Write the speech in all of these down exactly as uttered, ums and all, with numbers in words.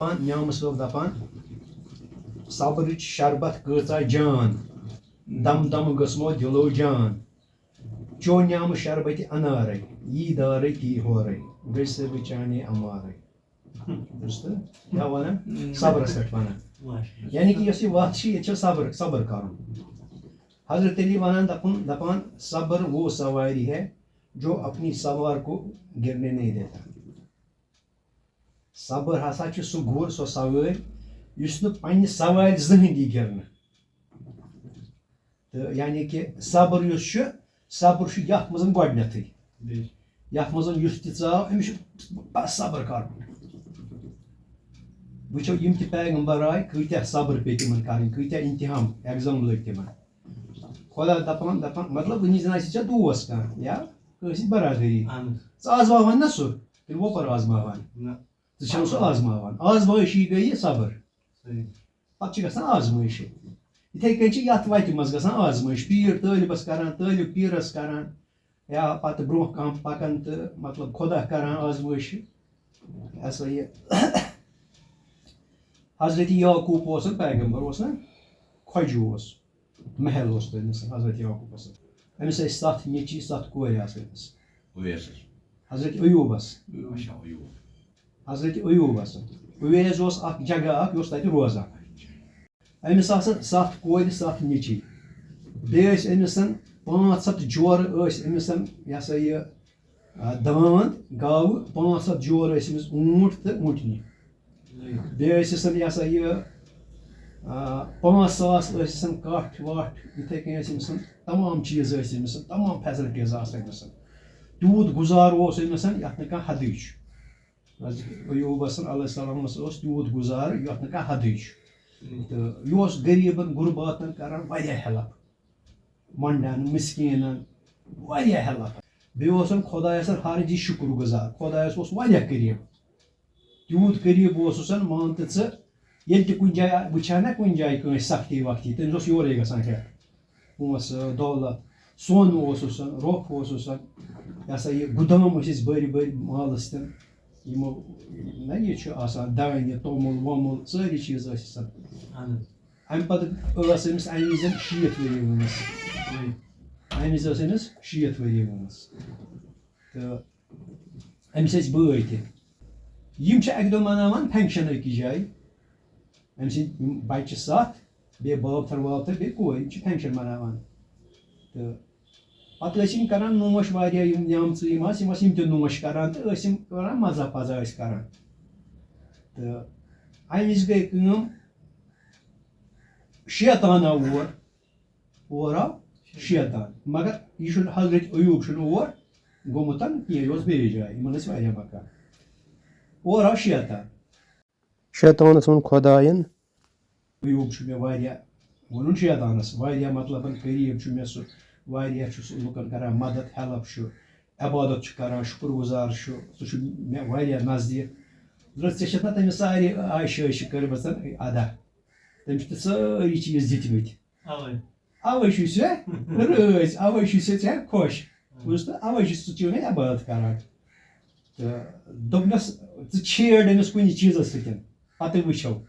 دپان، نیامہٕ صٲب دپان، صبرٕچ شربت کۭژاہ جان، دم دم گٔژھمو دِلو جان۔ چو نیامہٕ شربتِ انارے، یی دارے تی ہورے، گٔژھۍ سا بہٕ چانے امارے۔ درست؟ کیٛاہ ونان؟ صبرس پٮ۪ٹھ ونان۔ یعنی کہِ یۄس یہِ وتھ چھِ، ییٚتہِ چھِ صبر، صبر کرُن۔ حضرت علی ونان، دپان، دپان، صبر وہ سواری ہے جو اپنی سوار کو گرنے نہیں دیتا۔ صبر ہسا چھُ سُہ گُر، سۄ سوٲرۍ، یُس نہٕ پننہِ سوارِ زٕہٕنۍ یی گرنہٕ۔ تہٕ یعنی کہِ صبر یُس چھُ، صبر چھُ یتھ منٛز گۄڈٕنیتھٕے۔ یتھ منٛز یُس تہِ ژاو، أمِس چھُ بس صبر کرُن۔ وٕچھو، یِم تہِ پیغمبر آے، کۭتیاہ صبر پیٚیہِ تِمن کرٕنۍ، کۭتیاہ امتحان، ایگزام لٔگۍ تِمن۔ خۄدا دَپان، دَپان، مطلب، وٕنہِ زَن آسہِ ژےٚ دوس کانٛہہ یا کٲنٛسہِ سۭتۍ برادٔری۔ اہن حظ۔ ژٕ آزماوان نہ سُہ، کِنہٕ وۄپَر آزماوان؟ نہ۔ ژٕ چھَکھ سُہ آزماوان۔ آزمٲیشی گٔے یہِ صبر۔ صحیح۔ پَتہٕ چھِ گژھان آزمٲیشی۔ یِتھَے کٔنۍ چھِ یَتھ وَتہِ منٛز گژھان آزمٲیش۔ پیٖر طٲلبَس کَران، طٲلب پیٖرَس کَران، یا پَتہٕ برٛونٛہہ کَم پَکان تہٕ، مطلب، خۄدا کَران آزمٲیشہِ۔ یہِ ہسا یہِ حضرت یعقوب اوس نہ پیغمبر، اوس نہ؟ کھۄجہِ اوس، محل اوس تٔمِس حضرت یعقوبس۔ أمِس ٲسۍ ستھ نیٚچی، ستھ کورِ آسہٕ أمِس۔ اویسس۔ حضرت ایوبس۔ اچھا، ایوب۔ حضرت ایوبس۔ اویس اوس اکھ جگہ اکھ، یہِ اوس تتہِ روزان۔ أمِس آسہٕ ستھ کورِ، ستھ نیٚچی۔ بیٚیہِ ٲسۍ أمِس پانٛژھ ہتھ جورٕ ٲسۍ أمِس، یہِ ہسا یہِ، آ، داند، گاوٕ، پانٛژھ ہتھ جورٕ ٲسۍ أمِس، اوٗنٹ تہٕ اوٗنٹنہِ۔ بیٚیہِ ٲسۍ آسان، یہِ ہسا یہِ، آ، پانٛژھ ساس ٲسۍ آسان کَٹھ وَٹھ، یِتھَے کٔنۍ ٲسۍ أمِس، تمام چیٖز ٲسۍ أمِس، تمام فیسلٹیٖز آسہٕ أمِس۔ تیوٗت گُزار اوس أمِس، یَتھ نہٕ کانٛہہ حدٕے چھُ۔ حضرت ایوب حسن علیہ السلامس اوس تیوٗت گُزار، یَتھ نہٕ کانٛہہ حدٕے چھُ۔ تہٕ یہِ اوس غریٖبن غرباتن کران واریاہ ہیلپ، منڈن، مسکیٖنن، واریاہ ہیلپ۔ بیٚیہِ اوس خۄدایس ہر جی شُکر گُزار، خۄدایس اوس واریاہ قریٖب۔ تیوٗت قریٖب اوسُس، مان تہٕ ژٕ، ییٚلہِ تہِ کُنہِ جایہِ وٕچھِ ہا نہ کُنہِ جایہِ کٲنٛسہِ سختی وختی، تٔمِس اوس یورَے گژھان ہٮ۪تھ۔ پونٛسہٕ، دولت، سۄن اوسُس، رۄپھ اوسُس، یہِ ہسا یہِ گُدام ٲسۍ أسۍ بٔرۍ بٔرۍ مالَس تِم، یِمو نہ یہِ چھُ آسان دانہِ، توٚمُل ووٚمُل، سٲری چیٖز ٲسۍ آسان۔ اہن حظ۔ اَمہِ پَتہٕ ٲس أمِس اَمہِ وِزِ شیٖتھ ؤری وٲنٛس۔ اَمہِ وِزِ ٲس أمِس شیٖتھ ؤری وٲنٛس۔ تہٕ أمِس ٲسۍ بٲے تہِ۔ یِم چھِ اَکہِ دۄہ مَناوان فنٛکشَن أکِس جایہِ۔ أمۍ سٕنٛدۍ یِم بَچہِ چھِ سَتھ، بیٚیہِ بٲوتھٕر وٲوتھٕر، بیٚیہِ کورِ، یِم چھِ فنٛکشَن مَناوان۔ تہٕ پَتہٕ ٲسۍ یِم کَران نوش واریاہ، یِم نیمژٕ یِم آسہٕ، یِم ٲسۍ یِم تہِ نوش کَران تہٕ ٲسۍ یِم کَران، مَزا پَزا ٲسۍ کَران۔ تہٕ اَمہِ وِزِ گٔے کٲم، شیطان آو اور۔ اور آو شیطان۔ مگر یہِ چھُنہٕ، حضرت ایوب چھُنہٕ اور گوٚمُت کینٛہہ، یہِ اوس بیٚیِس جایہِ، یِمن ٲسۍ واریاہ مکان۔ اور آو شیطان۔ شیطانس ووٚن خۄداین، ایوب چھُ مےٚ واریاہ، ووٚنُن شیطانس، واریاہ مطلبن قریٖب چھُ مےٚ سُہ، واریاہ چھُ سُہ لُکن کران مدد، ہیلپ چھُ، عبادت چھُ کران، شُکر گُزار چھُ، سُہ چھُ مےٚ واریاہ نزدیٖک۔ دوٚپنس، ژےٚ چھَتھ نا تٔمِس سارے آیشہِ عٲیشہِ کٔرمٕژ ادا؟ تٔمِس چھِ سٲری چیٖز دِتمٕتۍ۔ اوے۔ اوے چھُے ژےٚ رٲضۍ، اوے چھُے ژےٚ ژےٚ خۄش۔ بوٗزتھٕ؟ اوے چھُ سُہ چٲنۍ عبادت کران۔ تہٕ دوٚپنَس، ژٕ چھیڑ أمِس کُنہِ چیٖزَس سۭتۍ، پَتہٕ وٕچھو۔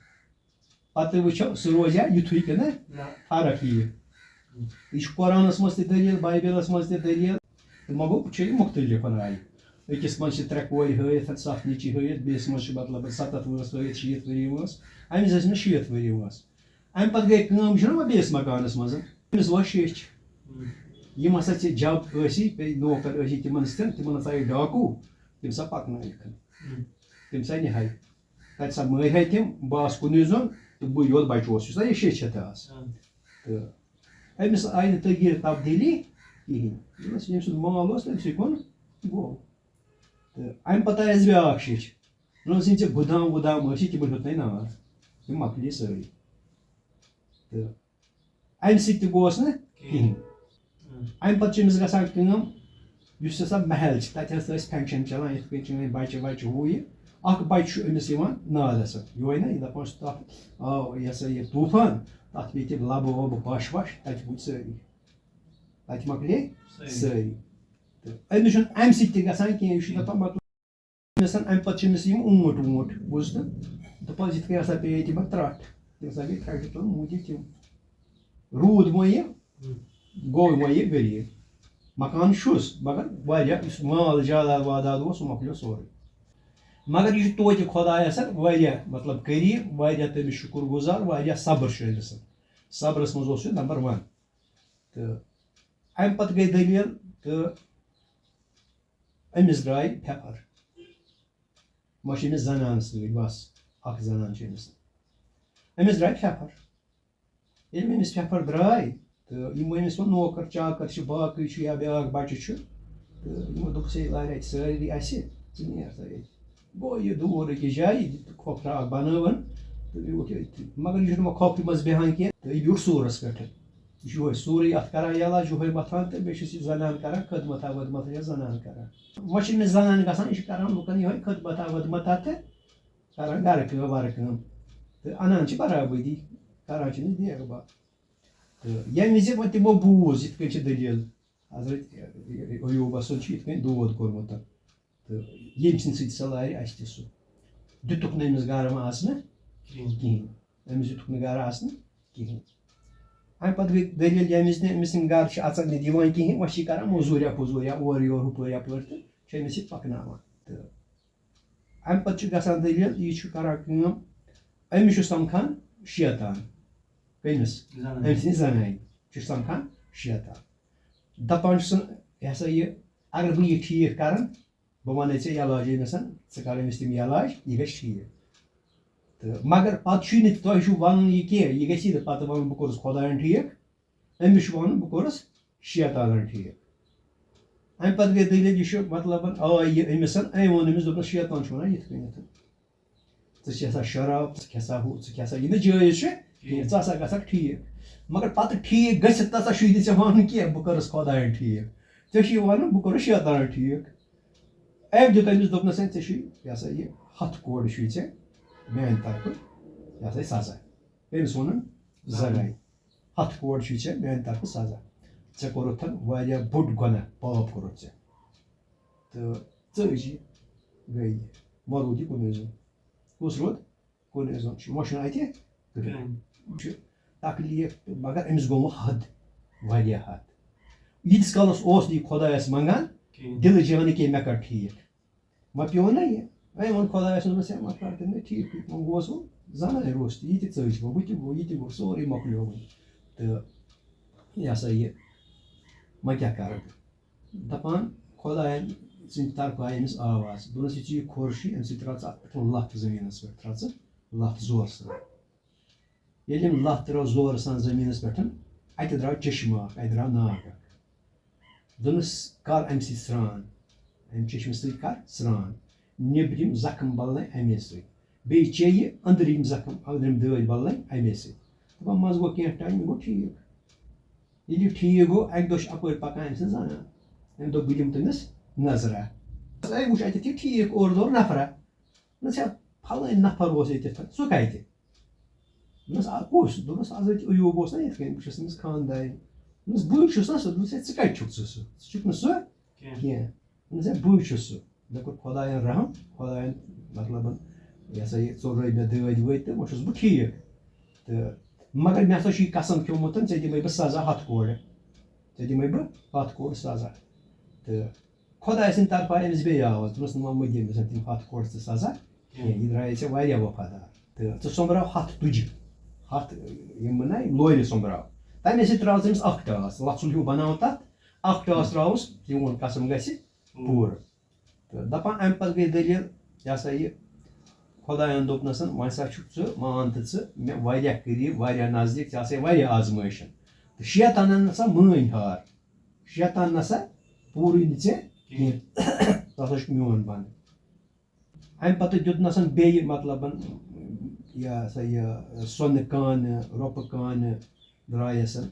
پَتہٕ وٕچھو، سُہ روزِ ہا یُتھُے کِنہٕ نہ۔ فرق یِیہِ۔ یہِ چھُ قرآنَس منٛز تہِ دٔلیٖل، بایبلَس منٛز تہِ دٔلیٖل۔ تہٕ مگر چھُ یہِ مُختٔلِف رایہِ۔ أکِس منٛز چھِ ترٛےٚ کورِ ہٲیِتھ، سَتھ نیٚچی ہٲیِتھ، بیٚیِس منٛز چھِ مطلب سَتَتھ وٲنٛس ہٲیِتھ، شیٖتھ ؤری وٲنٛس۔ أمِس ٲسۍ مےٚ شیٖتھ ؤری وٲنٛس۔ اَمہِ پَتہٕ گٔے کٲم، چھُنہ وۄنۍ بیٚیِس مکانَس منٛز، أمِس وۄنۍ شیٚچھ۔ یِم ہسا ژےٚ جب ٲسی، بیٚیہِ نوکر ٲسی، تِمن سۭتۍ، تِمن ہسا آیہِ ڈاکوٗ، تِم سا پَکنٲیِکھ۔ ہم۔ تِم سا نِہَے۔ تَتہِ سا مٲرۍ ہے تِم، بہٕ آس کُنُے زوٚن تہٕ بہٕ یوت بَچہٕ اوسُس، سُہ یہِ شیٚچھِتھ آس۔ ہم۔ تہٕ أمِس آیہِ نہٕ تغیٖر تبدیٖلی کِہیٖنۍ۔ ییٚمِس، ییٚمہِ سُنٛد مال اوس، تٔمۍ سٕے کُن گوٚو۔ تہٕ اَمہِ پَتہٕ آیَس بیٛاکھ شیٚچھ۔ یِم سٕنٛدۍ ژےٚ گُدام وُدام ٲسی، تِمَن ہیوٚت نَے نار۔ تِم مۄکلے سٲری۔ تہٕ اَمہِ سۭتۍ تہِ گوس نہٕ کِہیٖنۍ۔ اَمہِ پَتہٕ چھِ أمِس گژھان کٲم، یُس ہسا محل چھِ، تَتہِ ہسا ٲسۍ فنٛکشن چلان، یِتھ کٔنۍ چھِ وۄنۍ بَچہِ وَچہِ ہُہ یہِ۔ اَکھ بَچہِ چھُ أمِس یِوان ناد ہسا، یِہوٚے نہ، یہِ دَپان چھُ تَتھ آو یہِ ہسا یہِ طوٗفان، تَتھ پیٚیہِ تِم لَبہٕ وَبہٕ پَش وَش، تَتہِ موٗدۍ سٲری۔ تَتہِ مۄکلے سٲری۔ سٲری۔ تہٕ أمِس چھُنہٕ اَمہِ سۭتۍ تہِ گژھان کینٛہہ، یہِ چھُ دَپان مطلب، أمِس اَمہِ پَتہٕ چھِ أمِس یِم اوٗنٛٹ ووٗنٛٹ، بوٗزتھٕ؟ دوٚپ حظ، یِتھ کٔنۍ ہسا پیٚیہِ تِمن ترٛٹھ، تِم ہسا گٔے ترٛٹھِ تُلُن موٗدۍ تِم۔ روٗد وۄنۍ یہِ، گوٚو وۄنۍ یہِ غریٖب۔ مکان چھُس، مگر واریاہ یُس مال جاداد واداد اوس، سُہ مۄکلیو سورُے۔ مگر یہِ چھُ توتہِ خۄدایَس واریاہ، مطلب، قریٖب، واریاہ تٔمِس شُکُر گُزار، واریاہ صبر چھُ أمِس۔ صبرَس منٛز اوس یہِ نمبر ون۔ تہٕ اَمہِ پَتہٕ گٔے دٔلیٖل، تہٕ أمِس درٛاے پھٮ۪پھر۔ وۄنۍ چھِ أمِس زنان سۭتۍ، بس، اکھ زنان چھِ أمِس۔ أمِس درٛاے پھٮ۪پھر۔ ییٚلہِ أمِس پھٮ۪پھر درٛاے، تہٕ یِم أمِس وۄنۍ نوکر چاکر چھِ، باقٕے چھِ یا بیٛاکھ بچہٕ چھُ، تہٕ یِمو دوٚپُس، "ہے، لارِ اَتہِ سٲری اَسہِ، ژٕ نیر سا ییٚتہِ۔" گوٚو یہِ دوٗر أکِس جایہِ، یہِ دیُت کھۄپرٕ اکھ بنٲوٕن، تہٕ یہِ ووٚتھ أتھۍ۔ مگر یہِ چھُنہٕ وۄنۍ کھۄپرِ منٛز بیٚہان کینٛہہ، تہٕ یہِ بیوٗٹھ سوٗرس پٮ۪ٹھ۔ یہِ چھُ یِہوٚے سورُے اَتھ کران یلاج، یِہوٚے مَتھان، تہٕ بیٚیہِ چھُس یہِ زنان کران خدمتھا ودمتھا یا زنان کران۔ وۄنۍ چھِ أمِس زنانہِ گژھان، یہِ چھِ کران لُکن یِہوٚے خدمتھا ودمتھا تہٕ کران گرٕ کٲم ورٕ کٲم۔ تہٕ اَنان چھِ برابٔدی، کران چھِ أمِس دیکھ بال۔ تہٕ ییٚمہِ وِزِ وۄنۍ تِمو بوٗز یِتھ کٔنۍ چھِ دٔلیٖل، حضرت ایوبس سُنٛد چھُ یِتھ کٔنۍ دود کوٚرمُت۔ تہٕ ییٚمہِ سٕنٛدِ سۭتۍ سۄ لارِ اَسہِ تہِ سُہ۔ دیُتُکھ نہٕ أمِس گرٕ وۄنۍ اَژنہٕ کِہیٖنۍ۔ کِہیٖنۍ۔ أمِس دیُتُکھ نہٕ گرٕ اَژنہٕ کِہیٖنۍ۔ اَمہِ پَتہٕ گٔے دٔلیٖل، ییٚمہِ وِزِ نہٕ أمِس یِم گرٕ چھِ اَژان نہٕ دِوان کِہیٖنۍ، وۄنۍ چھِ یہِ کران موٚزوٗریا پوٚزوٗریا، اورٕ یورٕ ہُپٲرۍ یَپٲرۍ تہٕ چھِ أمِس یہِ پَکناوان۔ تہٕ اَمہِ پَتہٕ چھِ گژھان دٔلیٖل، یہِ چھُ کران کٲم، أمِس چھُ سَمکھان شیطان۔ کٔمِس؟ زنانہِ۔ أمۍ سٕنٛدِ زنانہِ چھُ سَمکھان شیطان۔ دَپان چھُسَن، یہِ ہسا یہِ، اگر بہٕ یہِ ٹھیٖک کرن، بہٕ وَنَے ژےٚ علاج أمِس، ژٕ کر أمِس تِم علاج، یہِ گژھِ ٹھیٖک۔ تہٕ مگر پَتہٕ چھُے نہٕ تۄہہِ چھُو وَنُن یہِ کینٛہہ، یہِ گژھِ نہٕ پَتہٕ وَنُن، "بہٕ کوٚرُس خۄدایَن ٹھیٖک"، أمِس چھُ وَنُن، "بہٕ کوٚرُس شیطانَن ٹھیٖک"۔ اَمہِ پَتہٕ گٔے دٔلیٖل، یہِ چھُ مطلب، آے یہِ أمِس، أمۍ ووٚن أمِس، دوٚپنَس، "شیطان چھُ وَنان یِتھ کٔنٮ۪تھ، ژٕ چےٚ سا شراب، ژٕ کھےٚ سا ہُہ، ژٕ کھےٚ سا، یہِ نہٕ جٲیِز چھُ کِہیٖنۍ، ژٕ ہسا گژھکھ ٹھیٖک"۔ مگر پَتہٕ ٹھیٖک گٔژھِتھ نہ سا چھُے نہٕ ژےٚ وَنُن کینٛہہ، "بہٕ کوٚرُس خۄدایَن ٹھیٖک"۔ ژےٚ چھُے وَنُن، "بہٕ کوٚرُس شیطانَن ٹھیٖک"۔ أمۍ دیُت أمِس، دوٚپنَس، "ہے، ژےٚ چھُے، یہِ ہسا یہِ، ہَتھ کوڑِ چھُے ژےٚ میٛانہِ طرفہٕ، یہِ ہسا یہِ سزا"۔ أمِس ووٚنُن، "زَنانہِ، ہَتھ کوڑِ چھُے ژےٚ میٛانہِ طرفہٕ سزا۔ ژےٚ کوٚرُتھ واریاہ بوٚڑ گۄناہ، پاپ کوٚرُتھ ژےٚ۔ تہٕ ژٔج یہِ، گٔے یہِ، وۄنۍ روٗد یہِ کُنُے زوٚن۔" کُس روٗد؟ کُنُے زوٚن چھُ، وۄنۍ چھُنہٕ اَتہِ کٕہٕنۍ۔ کٕہٕنۍ۔ چھُ تکلیٖف، مگر أمِس گوٚو وۄنۍ حد، واریاہ حد۔ ییٖتِس کالَس اوس نہٕ یہِ خۄدایَس منٛگان، کِہیٖنۍ۔ دِلہٕ جانہٕ کہِ مےٚ کَر ٹھیٖک۔ وۄنۍ پیوٚو نہ یہِ؟ وۄنۍ ووٚن خۄدایَس، ووٚنمَس، "ہے، وۄنۍ کَر تہٕ مےٚ ٹھیٖک، ٹھیٖک۔" وۄنۍ گوس بہٕ زَنانہِ روٚستُے، یہِ تہِ ژٔج وۄنۍ، ہُہ تہِ گوٚو، یہِ تہِ گوٚو، سورُے مۄکلیو وۄنۍ۔ تہٕ یہِ ہسا یہِ، وۄنۍ کیٛاہ کَرٕ بہٕ؟ دَپان، خۄدایَن سٕنٛدِ طرفہٕ آیہِ أمِس آواز، دوٚپنَس، "یُتھُے یہِ کھوٚر چھُ، اَمہِ سۭتۍ ترٛاو ژٕ اَتھ پٮ۪ٹھ لَتھ زٔمیٖنَس پٮ۪ٹھ، ترٛاو ژٕ لَتھ زورٕ سان۔" ییٚلہِ أمۍ لَتھ ترٛٲو زورٕ سان زٔمیٖنَس پٮ۪ٹھ، اَتہِ درٛاو چشمہٕ اَکھ، اَتہِ درٛاو ناگ اَکھ۔ دوٚپنَس، "کَر اَمہِ سۭتۍ سرٛان، اَمہِ چشمہٕ سۭتۍ کَر سرٛان، نیٚبرِم زَخٕم بَلنَے اَمے سۭتۍ، بیٚیہِ چیٚیہِ أنٛدرِم زَخٕم، أنٛدرِم دٲدۍ بَلنَے اَمے سۭتۍ۔" دَپان، منٛزٕ گوٚو کینٛہہ ٹایم، یہِ گوٚو ٹھیٖک۔ ییٚلہِ یہِ ٹھیٖک گوٚو، اَکہِ دۄہ چھِ اَپٲرۍ پَکان أمۍ سٕنٛز زَنان۔ أمۍ دوٚپ، "بہٕ دِمہٕ تٔمِس نظرہ۔ ہے، وٕچھ، اَتٮ۪تھ یہِ ٹھیٖک اورٕ دورٕ نفرہ۔ نہ ژےٚ پھلٲنۍ نفر اوس ییٚتٮ۪تھ، سُہ کَتہِ؟" دوٚپنَس، "آ، کُس؟" دوٚپنَس، "حضرت ایوب اوس نہ یِتھ کٔنۍ، بہٕ چھُس تٔمِس خاندارِنۍ۔" دوٚپنَس، "بٕے چھُس نہ سُہ۔" دوٚپنَس، "ہے، ژٕ کَتہِ چھُکھ ژٕ سُہ؟ ژٕ چھُکھ نہٕ سُہ کینٛہہ۔" کینٛہہ۔ دوٚپنَس، "ہے، بٕے چھُس سُہ۔" مےٚ کوٚر خۄدایَن رحم، خۄدایَن، مطلب، یہِ ہسا یہِ ژوٚلرٲے مےٚ دٲدۍ وٲدۍ تہٕ وۄنۍ چھُس بہٕ ٹھیٖک۔ تہٕ مگر مےٚ ہسا چھُ یہِ قسم کھیوٚمُت، ژےٚ دِمَے بہٕ سزا ہَتھ کوڑِ۔ ژےٚ دِمَے بہٕ ہَتھ کوڑِ سزا۔ تہٕ خۄداے سٕنٛدِ طرفہٕ آے أمِس بیٚیہِ آواز، دوٚپنَس، "نہ، وۄنۍ مہٕ دِ أمِس تِم ہَتھ کوڑِ ژٕ سزا کینٛہہ، یہِ درٛایے ژےٚ واریاہ وفادار۔ تہٕ ژٕ سۄمبراو ہَتھ تُجہِ، ہَتھ یِم نہ لورِ سۄمبراو۔" تَمے سۭتۍ ترٛاو ژٕ أمِس اَکھ ٹاس، لَژھُل ہیوٗ بَناو تَتھ، اَکھ ٹاس ترٛاوُس، چون قسم گژھِ پوٗرٕ۔ تہٕ دَپان، اَمہِ پَتہٕ گٔے دٔلیٖل، یہِ ہسا یہِ خۄدایَن دوٚپنَس، "وۄنۍ ہسا چھُکھ ژٕ، مان تہٕ ژٕ مےٚ واریاہ قریٖب، واریاہ نزدیٖک، ژےٚ ہسا واریاہ آزمٲیِشَن۔" تہٕ شیطانَن ہسا مٲنۍ ہار، شیطان نسا پوٗرٕے نہٕ ژےٚ کینٛہہ۔ ژٕ ہسا چھُکھ میون بنٛدٕ۔ اَمہِ پَتہٕ دیُتنَسَن بیٚیہِ، مطلب، یہِ ہسا یہِ سۄنہٕ کانہٕ، رۄپہٕ کانہٕ درٛایَسَن،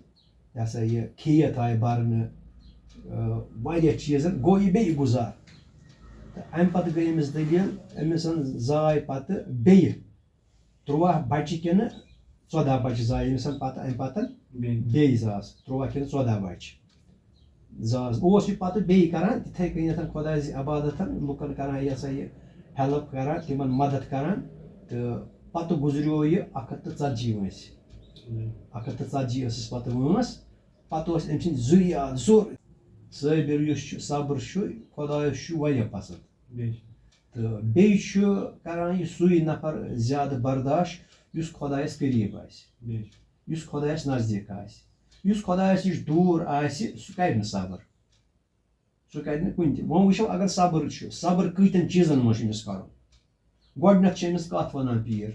یہِ ہسا یہِ کھیت آیہِ بَرنہٕ، آ، واریاہ چیٖزَن گوٚو یہِ بیٚیہِ گُزار۔ تہٕ اَمہِ پَتہٕ گٔے أمِس دٔلیٖل، أمِس زاے پَتہٕ بیٚیہِ تُرٛواہ بَچہِ کِنہٕ ژۄداہ بَچہِ زایہِ أمِس اَمہِ پَتہٕ، اَمہِ پَتہٕ بیٚیہِ۔ بیٚیہِ زاس، تُرٛواہ کِنہٕ ژۄداہ بَچہِ زاس۔ اوس یہِ پَتہٕ بیٚیہِ کَران تِتھَے کٔنٮ۪تھ خۄدایہِ سٕنٛز عبادت، لُکَن کَران یہِ ہسا یہِ help کَران، تِمَن مدد کَران۔ تہٕ پتہٕ گُزریو یہِ اَکھ ہَتھ تہٕ ژتجی وٲنٛسہِ۔ اَکھ ہَتھ تہٕ ژتجی ٲسٕس پتہٕ وٲنٛس۔ پتہٕ اوس أمۍ سٕنٛدۍ زُرۍ یاد زوٚر۔ صٲبِر یُس چھُ، صبر چھُ، خۄدایَس چھُ واریاہ پسنٛد۔ تہٕ بیٚیہِ چھُ کران یہِ سُے نفر زیادٕ برداش، یُس خۄدایَس قریٖب آسہِ، یُس خۄدایَس نزدیٖک آسہِ، یُس خۄدایَس نِش دوٗر آسہِ، سُہ کرِ نہٕ صبر۔ سُہ کرِ نہٕ کُنہِ تہِ۔ وۄنۍ وٕچھو، اگر صبر چھُ، صبر کۭتٮ۪ن چیٖزن منٛز چھُ أمِس کرُن؟ گۄڈٕنٮ۪تھ چھِ أمِس کَتھ وَنان پیٖر،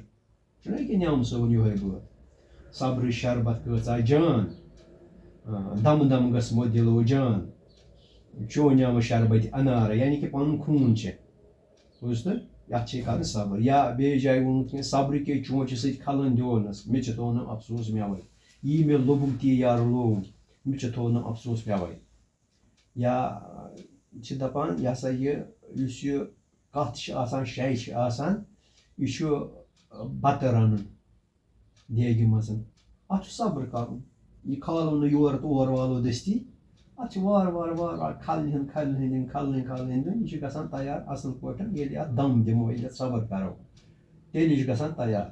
چھُنہ ییٚکیٛاہ نیامہٕ صٲبُن یِہوٚے بٲتھ، صبرٕچ شربت کۭژاہ جان، آ، دم دم گژھمو دِلو جان، چونیامہٕ شربت انارٕ، یعنی کہِ پَنُن خوٗن چھِ۔ بوٗزتھٕ؟ یَتھ چھِ یہِ کَرٕنۍ صبر۔ یا بیٚیِس جایہِ ووٚنمُت کینٛہہ، صبرٕ کے چونٛچہِ سۭتۍ کھلن دیونس، مےٚ چِتھوونم افسوس مٮ۪وَے۔ یی مےٚ لوٚبُم تی یارٕ لوم، مےٚ چِتھوونم افسوس مٮ۪وَے۔ یا چھِ دَپان، یہِ ہسا یہِ، یُس یہِ کَتھ چھِ آسان، شے چھِ آسان، یہِ چھُ بَتہٕ رَنُن دیگہِ منٛز۔ اَتھ چھُ صبر کَرُن۔ یہِ کھالو نہٕ یورٕ تہٕ اورٕ والو دٔستی۔ اَتھ چھِ وارٕ وارٕ، وارٕ وارٕ کھلنہِ ہٕنٛدۍ، کھلنہِ ہٕنٛدۍ، کھلنہِ، کھلنہِ ہٕنٛدۍ دیُن۔ یہِ چھُ گژھان تیار اَصٕل پٲٹھۍ، ییٚلہِ اَتھ دَم دِمو، ییٚلہِ اَتھ صبر کَرو، تیٚلہِ چھُ گژھان تیار۔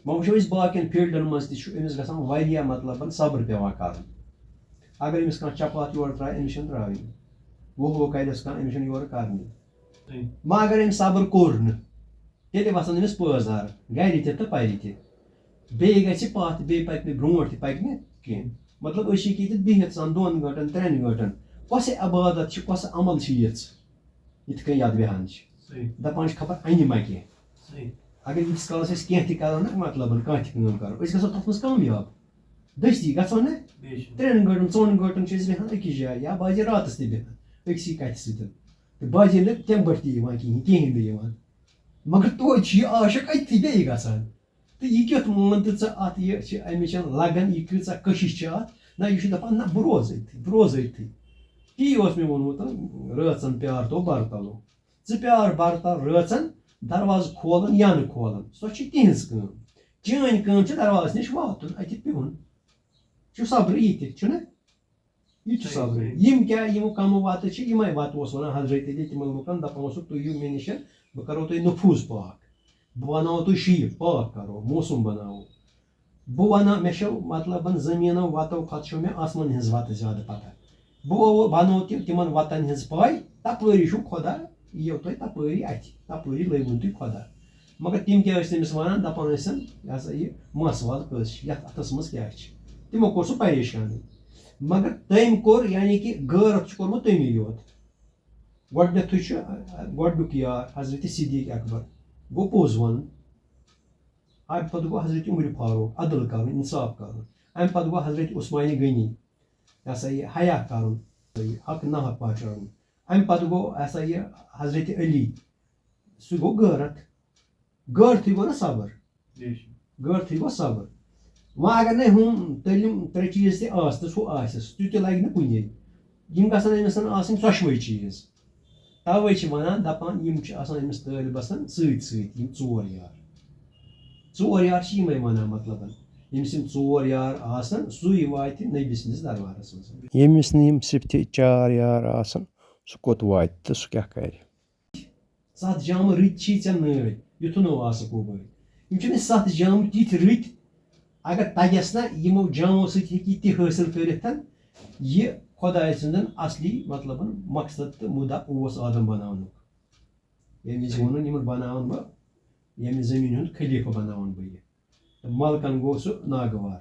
وۄنۍ وٕچھو أسۍ باقین فیٖلڈَن منٛز تہِ چھُ أمِس گژھان واریاہ، مطلب، صبر پٮ۪وان کَرُن۔ اگر أمِس کانٛہہ چپاتھ یورٕ ترٛایہِ، أمِس چھَنہٕ ترٛاوٕنۍ۔ وُہ وُہ کَرٮ۪س کانٛہہ، أمِس چھَنہٕ یورٕ کَرنی۔ صحیح۔ وۄنۍ اگر أمۍ صبر کوٚر نہٕ، تیٚلہِ وَسان أمِس پٲزار، گَرِ تہِ تہٕ پَرِ تہِ۔ بیٚیہِ گژھِ پَتھ، بیٚیہِ پَکہِ نہٕ برٛونٛٹھ تہِ پَکہِ نہٕ کینٛہہ۔ مطلب، أسۍ چھِ ییٚکیٛاہ ییٚتٮ۪تھ بِہِتھ آسان دۄن گٲنٛٹَن، ترٛٮ۪ن گٲنٛٹَن۔ کۄسٕے عبادت چھِ، کۄسہٕ عمل چھِ یِژھ، یِتھ کٔنۍ یَتھ بیٚہان چھِ؟ صحیح۔ دَپان چھِ، خبر اَنہِ ما کینٛہہ۔ صحیح۔ اگر ییٖتِس کالَس أسۍ کینٛہہ تہِ کَرو نہ، مطلب، کانٛہہ تہِ کٲم کَرو، أسۍ گژھو تَتھ منٛز کامیاب۔ دٔستی گژھو نہ؟ بیٚیہِ چھُ۔ ترٛٮ۪ن گٲنٛٹَن، ژۄن گٲنٛٹَن چھِ أسۍ بیٚہان أکِس جایہِ یا بعضے راتَس تہِ بیٚہان أکسٕے کَتھِ سۭتۍ۔ تہٕ بعضے نہٕ تَمہِ پٮ۪ٹھ تہِ یِوان کِہیٖنۍ، کِہیٖنۍ نہٕ یِوان۔ مگر توتہِ چھُ یہِ عاشق أتھی بیٚیہِ گژھان۔ تہٕ یہِ کیُتھ مان تہٕ ژٕ اَتھ، یہِ چھِ اَمِچ لَگَن، یہِ کۭژاہ کٔشِش چھِ اَتھ۔ نہ، یہِ چھُ دَپان، نہ، بہٕ روزٕ أتھی، بہٕ روزٕ أتھی۔ تی اوس مےٚ ووٚنمُت، رٲژَن پیار تو بَرتَلو۔ ژٕ پیار بَرتَل رٲژَن، دروازٕ کھولُن یا نہٕ کھولُن، سۄ چھِ تِہِنٛز کٲم۔ چٲنۍ کٲم چھِ دروازَس نِش واتُن، اَتہِ بِہُن۔ چھُ صبرٕے یہِ تہِ، چھُنہ؟ یہِ تہِ چھُ صحیح، صبرٕے۔ صحیح۔ یِم کیٛاہ، یِم کَمہٕ وَتہٕ چھِ، یِمَے وَتہٕ اوس وَنان حضرت علی تِمَن لُکَن، دَپان اوسُکھ، "تُہۍ یِیِو مےٚ نِش، بہٕ کَرو تۄہہِ نفوٗذ پاک، بہٕ بَناوو تُہۍ شیٖپ، پاک کَرو، موسم بَناوو۔" بہٕ وَنہٕ، مےٚ چھو، مطلب، زٔمیٖنو وَتو کھۄتہٕ چھو مےٚ آسمان ہٕنٛز وَتہٕ زیادٕ پَتہ۔ بہٕ وَو-، وَنو تہِ تِمَن وَتَن ہٕنٛز پَے، تَپٲری چھُو خۄدا، یِیو تۄہہِ تَپٲری اَتھِ، تَپٲری لٲگوُن تُہۍ خۄدا۔ مگر تِم کیٛاہ ٲسۍ تٔمِس وَنان؟ دَپان ٲسِن، یہِ ہسا یہِ مَس وَل کٔژ چھِ، یَتھ اَتھَس منٛز کیٛاہ چھِ؟ تِمو کوٚر سُہ پریشانٕے۔ مگر تٔمۍ کوٚر، یعنی کہِ غٲرت چھُ کوٚرمُت تٔمی یوت۔ گۄڈٕنیتھٕے چھُ، گۄڈٕنیُک یار حضرت صدیق اکبر، گوٚو پوٚز وَنُن۔ اَمہِ پَتہٕ گوٚو حضرت عمر فاروق، عدل کَرُن، اِنصاف کَرُن۔ اَمہِ پَتہٕ گوٚو حضرت عثمان غنی، یہِ ہسا یہِ حیا کَرُن، حق ناحق پہچانُن۔ اَمہِ پَتہٕ گوٚو، یہِ ہسا یہِ، حضرت علی، سُہ گوٚو غٲرت۔ غٲرتھٕے گوٚو نہ صبر۔ غٲرتھٕے گوٚو صبر۔ وۄنۍ اگر نَے ہُم تٔلِم ترٛےٚ چیٖز تہِ آسنَس، ہُہ آسٮ۪س، تیُتھ تہِ لَگہِ نہٕ کُنے۔ یِم گژھن أمِس آسٕنۍ ژۄشوَے چیٖز۔ تَوَے چھِ وَنان، دَپان، یِم چھِ آسان أمِس طٲلبَس سۭتۍ سۭتۍ، یِم ژور یار۔ ژور یار چھِ یِمَے وَنان، مطلب، ییٚمِس یِم ژور یار آسَن، سُے واتہِ نبی سٕنٛدِس دربارَس منٛز۔ ییٚمِس نہٕ یِم صِفتہِ چار یار آسَن، سُہ کوٚت واتہِ تہٕ سُہ کیٛاہ کَرِ؟ ستھ جامہٕ رٕتۍ چھی ژےٚ نٲلۍ، یُتھُن نہٕ آسہٕ قوبٲلۍ۔ یِم چھِ مےٚ ستھ جامہٕ تِتھۍ رٕتۍ، اگر تَگٮ۪س نہ، یِمو جامو سۭتۍ ہیٚکہِ یہِ تہِ حٲصِل کٔرِتھ، یہِ خۄداے سٕنٛدٮ۪ن اصلی، مطلب، مقصد تہٕ مُدعا اوس آدم بناونُک۔ ییٚمہِ وِزِ ووٚنُن، یِمن بناوَن بہٕ، ییٚمہِ زٔمیٖن ہُنٛد خلیفہٕ بناوَن بہٕ یہِ۔ تہٕ ملکن گوٚو سُہ ناگوار۔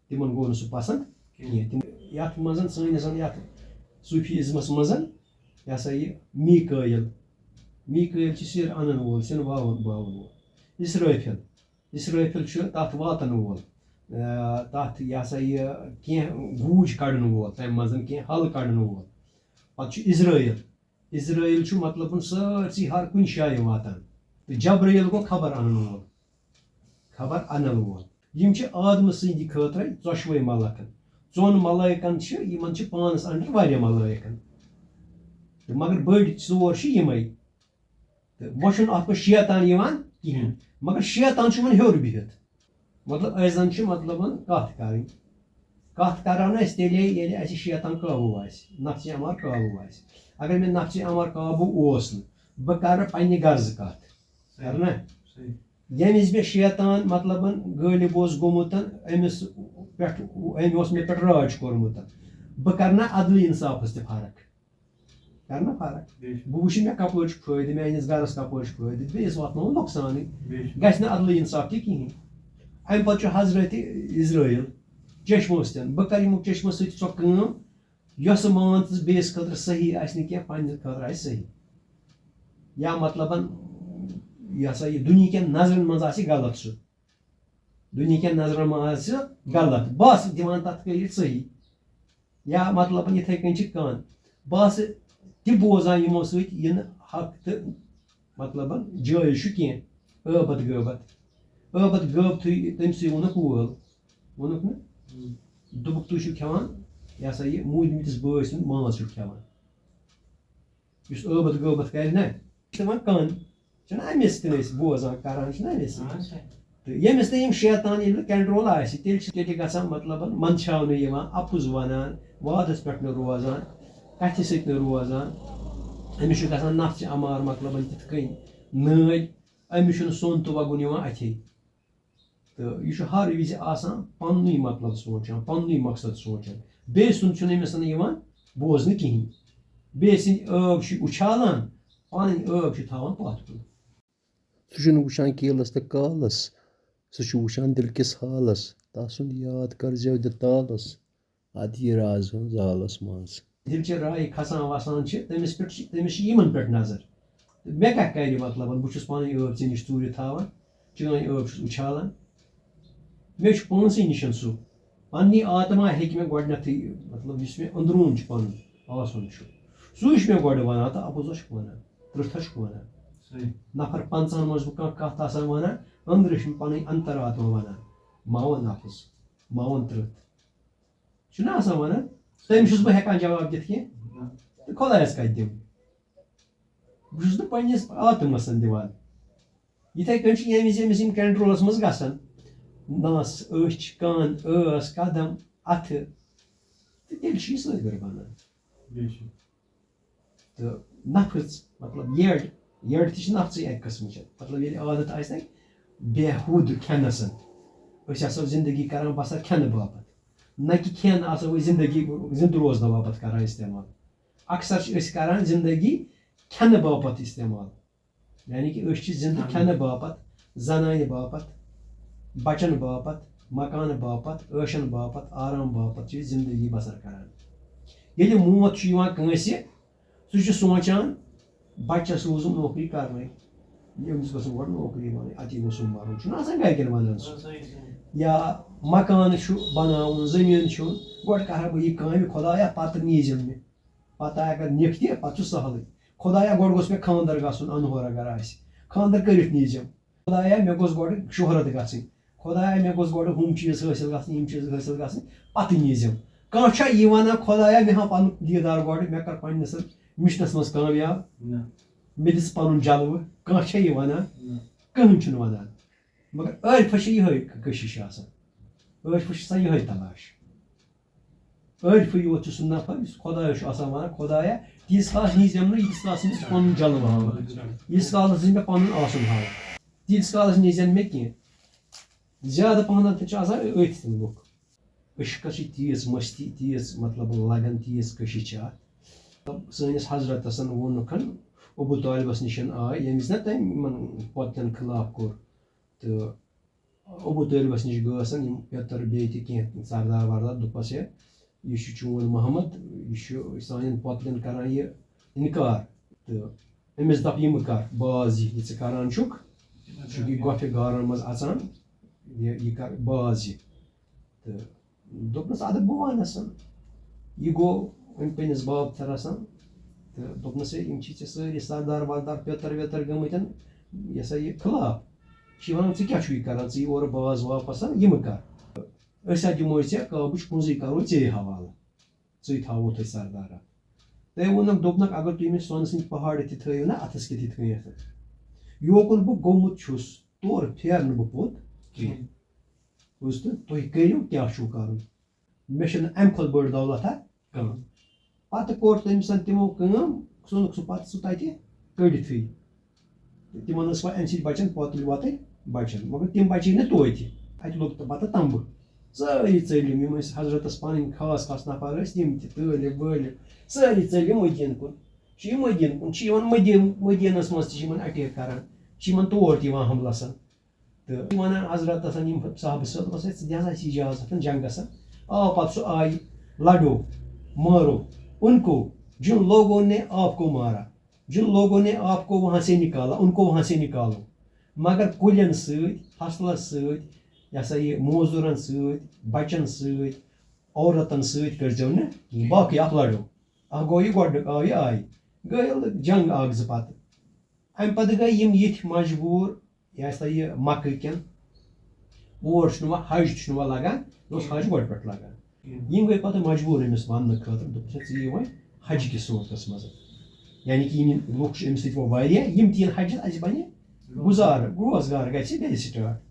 تِمن گوٚو نہٕ سُہ پسنٛد کینٛہہ۔ تِم، یَتھ منٛز، سٲنِس یَتھ صوٗفی ازمس منٛز، یہِ ہسا یہِ میٖکٲیِل، میٖکٲیِل چھُ سِر اَنَن وول، سِر واوَن، باوَن وول۔ اِسرٲفِل، اِسرٲفِل چھُ تَتھ واتَن وول، آ، تَتھ، یہِ ہسا یہِ، کینٛہہ گوٗج کَڑَن وول، تَمہِ منٛز کینٛہہ حل کَڑَن وول۔ پَتہٕ چھُ عزرٲیِل، عزرٲیِل چھُ، مطلب، سٲرسٕے ہر کُنہِ جایہِ واتان۔ تہٕ جبرٲیِل گوٚو خبر اَنَن وول۔ خبر اَنَن وول۔ یِم چھِ آدمہٕ سٕنٛدِ خٲطرٕ ژۄشوَے ملکن۔ ژۄن ملٲیکن چھِ، یِمن چھِ پانَس under واریاہ ملٲیکن۔ تہٕ مگر بٔڑۍ ژور چھِ یِمَے۔ تہٕ وۄنۍ چھُنہٕ اَتھ منٛز شیطان یِوان کِہیٖنۍ۔ مگر شیطان چھُ وۄنۍ ہیوٚر بِہِتھ۔ مطلب، أسۍ زَن چھِ، مطلب، کَتھ کَرٕنۍ۔ کَتھ کَرو نہٕ أسۍ تیٚلے، ییٚلہِ اَسہِ شیطان قابوٗ آسہِ، نفسِ اَمار قابوٗ آسہِ۔ اگر مےٚ نفسِ اَمار قابوٗ اوس نہٕ، بہٕ کَرٕ پنٛنہِ غرضہٕ کَتھ۔ کَرٕ نا؟ صحیح۔ ییٚمہِ وِزِ مےٚ شیطان مطلبن غٲلب اوس گوٚمُت، أمِس پٮ۪ٹھ، أمۍ اوس مےٚ پٮ۪ٹھ راج کوٚرمُت، بہٕ کرٕ نا عدلہٕ انصافس تہِ فرق؟ کرٕ نا فرق؟ بے شک۔ بہٕ وٕچھٕ مےٚ کپٲرۍ چھُ فٲیدٕ، میٲنِس گرس کپٲرۍ چھُ فٲیدٕ، بیٚیِس واتناوُن نۄقصانٕے۔ بے شک۔ گژھِ نہٕ عدلہٕ انصاف تہِ کِہیٖنۍ۔ امہِ پتہٕ چھُ حضرت اسرائیل چشمہٕ ٲسۍ تن، بہٕ کرٕ یِمو چشمہٕ سۭتۍ سۄ کٲم یۄس مان ژٕ بیٚیِس خٲطرٕ صحیح آسہِ نہٕ کینٛہہ، پننہِ خٲطرٕ آسہِ صحیح۔ یا مطلبن، یہِ ہسا یہِ دُنیہکٮ۪ن نظرن منٛز آسہِ غلط سُہ۔ دُنیہکٮ۪ن نظرن منٛز آسہِ غلط، بہٕ آسہٕ دِوان تتھ کٔرِتھ صحیح۔ یا مطلبن یِتھے کٔنۍ چھِ کان، بہٕ آسہٕ تہِ بوزان یِمو سۭتۍ یہِ نہٕ حق تہٕ مطلبن جٲیز چھُ کینٛہہ۔ ٲبت غٲبت، ٲبت غٲبتھٕے تٔمۍ سٕے ووٚنُکھ وول، ووٚنُکھ نہٕ؟ دوٚپُکھ تُہۍ چھِو کھٮ۪وان، یہِ ہسا یہِ موٗدمٕتِس بٲے سُنٛد ماز چھِو کھٮ۪وان۔ یُس ٲبت غٲبت کرِ نہ، تِمن کن چھِنہ اَمے سۭتۍ أسۍ بوزان، کران چھِنہ اَمے سۭتۍ۔ اچھا۔ تہٕ ییٚمِس نہٕ یِم شیطان ییٚلہِ نہٕ کنٹرول آسہِ، تیٚلہِ چھِ تیٚلہِ گژھان مطلبن منٛدچھاونہٕ یِوان، اَپُز وَنان، وعدس پٮ۪ٹھ نہٕ روزان، کَتھِ سۭتۍ نہٕ روزان۔ أمِس چھُ گژھان نفسِ اَمار مطلبن تِتھ کٔنۍ نٲلۍ، أمِس چھُنہٕ سوٚن تہٕ وَگُن یِوان اَتھے۔ تہٕ یہِ چھُ ہر وِزِ آسان پننُے مطلب سونٛچان، پننُے مقصد سونٛچان۔ بیٚیہِ سُنٛد چھُنہٕ أمِس یِوان بوزنہٕ کِہیٖنۍ۔ بیٚیہِ سٕنٛدۍ ٲو چھِ اُچھالان، پنٕنۍ ٲو چھِ تھاوان پتھ کُن۔ سُہ چھُنہٕ وٕچھان کیلس تہٕ کالس، سُہ چھُ وٕچھان دِل کِس حالس۔ تسُنٛد یاد کر زٮ۪و دِ تالس، ادٕ یہِ راز ہُنٛد زالس منٛز۔ دِل چہِ رایہِ کھسان وسان چھِ، تٔمِس پٮ۪ٹھ چھِ، تٔمِس چھِ یِمن پٮ۪ٹھ نظر۔ تہٕ مےٚ کیٛاہ کَرِ مطلب، بہٕ چھُس پَنٕنۍ ٲب ژےٚ نِش ژوٗرِ تھاوان، چٲنۍ ٲب چھُس اُچھالان۔ مےٚ چھُ پانسٕے نِش سُہ، پننی آتما ہیٚکہِ مےٚ گۄڈٕنٮ۪تھٕے، مطلب یُس مےٚ أنٛدروٗن چھُ پَنُن آسُن چھُ، سُے چھُ مےٚ گۄڈٕ وَنان تہٕ اَپُز چھُکھ وَنان، ترٕٛتھا چھُکھ وَنان۔ صحیح۔ نفر پنٛژاہن منٛز بہٕ کانٛہہ کَتھ آسان وَنان، أنٛدرٕ چھُ مےٚ پَنٕنۍ انتر آتما وَنان، ماوَن اَپُز، ماوَن ترٕٛتھ۔ چھُنہ آسان وَنان، تٔمِس چھُس بہٕ ہٮ۪کان جواب دِتھ کینٛہہ۔ نہ۔ تہٕ خۄدایَس کَتہِ دِمہٕ؟ بہٕ چھُس نہٕ پنٛنِس آتمَس دِوان۔ یِتھَے کٔنۍ چھُ ییٚمہِ وِزِ أمِس یِم کنٹرولَس منٛز گژھن، نَس، أچھ، کَن، ٲس، قدم، اَتھٕ، تہٕ تیٚلہِ چھُ یہِ سٲبِر بَنان۔ بے شک۔ تہٕ نفٕژ، مطلب یٔڈ، یٔڈ تہِ چھِ نفژٕے اَکہِ قٕسمٕچ۔ مطلب ییٚلہِ عادت آسہِ نہ بیہوٗد کھٮ۪نَس، أسۍ آسو زندگی کران بسر کھٮ۪نہٕ باپتھ، نہ کہِ کھٮ۪ن آسو أسۍ زندگی زِندٕ روزنہٕ باپتھ کران استعمال۔ اکثر چھِ أسۍ کران زندگی کھٮ۪نہٕ باپتھ استعمال۔ یعنی کہِ أسۍ چھِ زِندٕ کھٮ۪نہٕ باپتھ، زنانہِ باپتھ، بچن باپتھ، مکانہٕ باپتھ، عٲشن باپتھ، آرام باپتھ چھِ أسۍ زندگی بسر کران۔ ییٚلہِ موت چھُ یِوان کٲنٛسہِ، سُہ چھُ سونٛچان، بچس روٗزٕم نوکری کرنَے، ییٚمِس گٔژھٕم گۄڈٕ نوکری بنٕنۍ، اَتی گوٚژھُم مرُن، چھُنہٕ آسان گرِکٮ۪ن ونان سُہ۔ یا مکانہٕ چھُ بناوُن، زٔمیٖن چھُ، گۄڈٕ کرٕ ہا بہٕ یہِ کامہِ خۄدایا، پتہٕ نیٖزٮ۪م مےٚ۔ پتہٕ اگر نِکھ تہِ، پتہٕ چھُ سہلٕے۔ خۄدایا، گۄڈٕ گوٚژھ مےٚ خانٛدر گژھُن، انہور اگر آسہِ۔ خانٛدر کٔرِتھ نیٖزٮ۪م۔ خۄدایا، مےٚ گوٚژھ گۄڈٕ شہرت گژھٕنۍ۔ خۄدایا، مےٚ گوٚژھ گۄڈٕ ہُم چیٖز حٲصِل گژھٕنۍ، یِم چیٖز حٲصِل گژھٕنۍ، پتہٕ نیٖزٮ۪م۔ کانٛہہ چھا یہِ ونان، خۄدایا، مےٚ ہاو پنُن دیٖدار گۄڈٕ، مےٚ کر پننِس مِشنس منٛز کامیاب؟ نہ۔ مےٚ دِژ پنُن جلوٕ۔ کانٛہہ چھا یہِ ونان؟ نہ۔ کٕہٕنۍ چھُنہٕ ونان۔ مگر عٲرفس چھِ یِہوٚے کٔشِش آسان۔ عٲرفس چھِ آسان یِہوٚے تلاش۔ عٲرفٕے یوت چھُ سُہ نفر، یُس خۄدایَس چھُ آسان وَنان، خۄدایا، تیٖتِس کالَس نیٖزٮ۪م نہٕ، ییٖتِس کالَس نہٕ ژٕ پَنُن جلوٕ ہاوَکھ، ییٖتِس کالَس نہٕ مےٚ پَنُن آسُن ہاوَکھ، تیٖتِس کالَس نیٖزٮ۪م مےٚ کینٛہہ۔ زیادٕ پَہَن تہِ چھُ آسان أتھۍ لُکھ۔ عشقَس چھِ تیٖژ مستی، تیٖژ مطلب لگن، تیٖژ کٔشِش چھِ اَتھ۔ سٲنِس حضرتَس ووٚنُکھ، ابو طالبَس نِش آے، ییٚمِس نہ تٔمۍ یِمَن پۄتلٮ۪ن خلاف کوٚر، تہٕ ابو طٲلبَس نِش گٔژھن یِم پیٚتٕر بیٚیہِ تہِ کینٛہہ سردار وردار، دوٚپُس، ہے، یہِ چھُ چون محمد، یہِ چھُ سانٮ۪ن پۄتلٮ۪ن کران یہِ اِنکار۔ تہٕ أمِس دَپ، یہِ مہٕ کر، باز یہِ، یہِ ژٕ کران چھُکھ، ژٕ چھُکھ یہِ گۄپھِ غارن منٛز اَژان، یہِ، یہِ کر باز یہِ۔ تہٕ دوٚپنَس، اَدٕ بہٕ وَنَس۔ یہِ گوٚو أمۍ پنٛنِس باب تھرَس۔ تہٕ دوٚپنَس، ہے، یِم چھِ ژےٚ سٲری سردار وردار، پیٚتٕر ویٚتٕر گٔمٕتۍ، یہِ ہسا یہِ خلاف۔ چھِ وَنان، ژٕ کیٛاہ چھُکھ یہِ کران؟ ژٕ یہِ اورٕ باز واپس اَن، یہِ مہٕ کر۔ أسۍ ہا دِموے ژےٚ قابٕچ کُنزٕے، کرو ژےٚ حوالہٕ، ژٕے تھاوو تۄہہِ سردارا۔ تٔمۍ ووٚنُکھ، دوٚپنَکھ، اگر تُہۍ مےٚ سۄنہٕ سٕنٛدۍ پہاڑ تہِ تھٲیِو نہ اَتھَس کیٚتھ یِتھ کٔنۍ، یوکُن بہٕ گوٚمُت چھُس، تورٕ پھیرٕ نہٕ بہٕ پوٚت کینٛہہ۔ بوٗزتھٕ؟ تُہۍ کٔرِو کیٛاہ چھُو کَرُن۔ مےٚ چھَنہٕ اَمہِ کھۄتہٕ بٔڑ دولت اَتھ کانٛہہ۔ پَتہٕ کوٚر تٔمۍ سَن تِمو کٲم، ژھُنُکھ سُہ پَتہٕ سُہ تَتہِ کٔڑِتھٕے۔ تہٕ تِمَن ٲس وۄنۍ اَمہِ سۭتۍ بَچَن پۄتٕلۍ وۄتٕلۍ بَچَن، مگر تِم بَچے نہٕ توتہِ۔ اَتہِ لوٚگ تہٕ پَتہٕ تَمبہٕ۔ سٲری ژٔلۍ یِم، یِم ٲسۍ حضرتَس پَنٕنۍ خاص خاص نفر ٲسۍ، یِم تہِ طٲلب وٲلب، سٲری ژٔلۍ یِم مدیٖنہٕ کُن۔ چھِ یِم مدیٖنہٕ کُن، چھِ یِوان مدیٖنہٕ، مدیٖنَس منٛز تہِ چھِ یِمَن اٹیک کَران، چھِ یِمَن تور تہِ یِوان حملَس۔ تہٕ وَنان حضرتَس یِم صحابہٕ صٲب، دوٚپمَس، "ہے، ژٕ دِ ہسا اَسہِ اِجازت جنٛگَس۔ آو پَتہٕ سُہ آیہِ، لَڑو، مارو، ان کو، جن لوگوں نے آپ کو مارا، جن لوگوں نے آپ کو وہاں سے نکالا، ان کو وہاں سے نکالو۔" مگر کُلٮ۪ن سۭتۍ، فصلَس سۭتۍ، یہِ ہسا یہِ موزوٗرَن سۭتۍ، بَچَن سۭتۍ، عورتَن سۭتۍ کٔرۍزیو نہٕ کِہیٖنۍ۔ باقٕے اَکھ لَڑو۔ اَکھ گوٚو یہِ گۄڈٕنیُک، آو یہِ آیہِ۔ گٔے جنٛگ اَکھ زٕ پَتہٕ۔ اَمہِ پَتہٕ گٔے یِم یِتھۍ مجبوٗر، یہِ ہسا یہِ مکہٕ کٮ۪ن، اور چھُنہٕ وۄنۍ حج تہِ چھُنہٕ وۄنۍ لگان، یہِ اوس حج گۄڈٕ پٮ۪ٹھ لگان۔ یِم گٔے پَتہٕ مجبوٗر أمِس وَننہٕ خٲطرٕ، دوٚپُکھ، "ہے، ژٕ یہِ وۄنۍ حجہِ کِس صوٗرتَس منٛز۔" یعنی کہِ یِم لُکھ چھِ أمِس سۭتۍ وۄنۍ واریاہ، یِم تہِ یِن حجہِ، اَسہِ بَنہِ گُزارٕ، روزگار گژھِ گَرِ سٹارٹ۔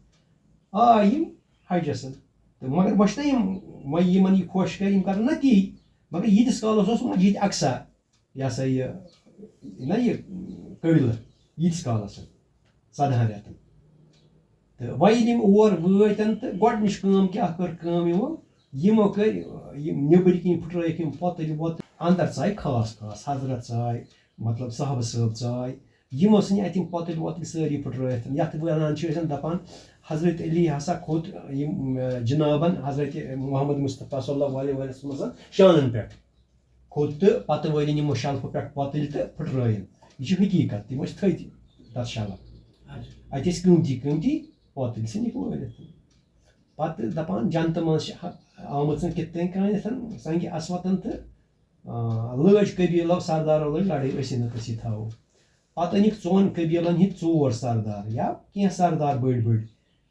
آ، یِم حجَس۔ تہٕ مگر وۄنۍ چھِنہ یِم، وۄنۍ یِمَن یہِ خۄش کَرِ، یِم کَرَن نہ تی۔ مگر ییٖتِس کالَس اوس مسجد اقصی، یہِ ہسا یہِ، نہ یہِ قبلہٕ، ییٖتِس کالَس، ژۄدہَن رٮ۪تَن۔ تہٕ وۄنۍ ییٚلہِ یِم اور وٲتۍ تہٕ گۄڈٕنِچ کٲم کیٛاہ کٔر کٲم یِمو؟ یِمو کٔرۍ یِم نیٚبٕرۍ کِنۍ پھٕٹرٲیِکھ یِم پۄتٕلۍ وۄتٕلۍ، اَندَر ژاے خاص خاص، حضرت ژاے، مطلب صحابہٕ صٲب ژاے، یِمو ژھٕنۍ اَتہِ یِم پۄتٕلۍ وۄتٕلۍ سٲری پھٕٹرٲیِتھ۔ یَتھ وَنان چھِ أسۍ دَپان، حضرت علی ہسا کھوٚت یِم، اَ، جنابَن حضرت محمد مصطفیٰ صلی اللہ علیہ وسلم شانَن پٮ۪ٹھ۔ کھوٚت تہٕ پَتہٕ وٲلِن یِمو شَلفہٕ پٮ۪ٹھ پۄتٕلۍ تہٕ پھٕٹرٲیِن۔ یہِ چھِ حقیٖقت، تِم ٲسۍ تھٔدۍ تَتھ شَلَس۔ اچھا۔ اَتہِ ٲسۍ قۭمتی قۭمتی پۄتٕلۍ ژھٕنِکھ وٲلِتھ۔ پَتہٕ دَپان، جنتہٕ منٛز چھِ ہا-، آمٕژ کِتھ کٔنۍ کانٮ۪تھ سنٛگہِ اَسوَتَن تہٕ، آ، لٲج قبیٖلو سردارو لٲج لَڑٲے، أسۍ نہٕ أسۍ تھاوو۔ پَتہٕ أنِکھ ژۄن قبیٖلَن ہِنٛدۍ ژور سردار یا کینٛہہ سردار بٔڑۍ بٔڑۍ۔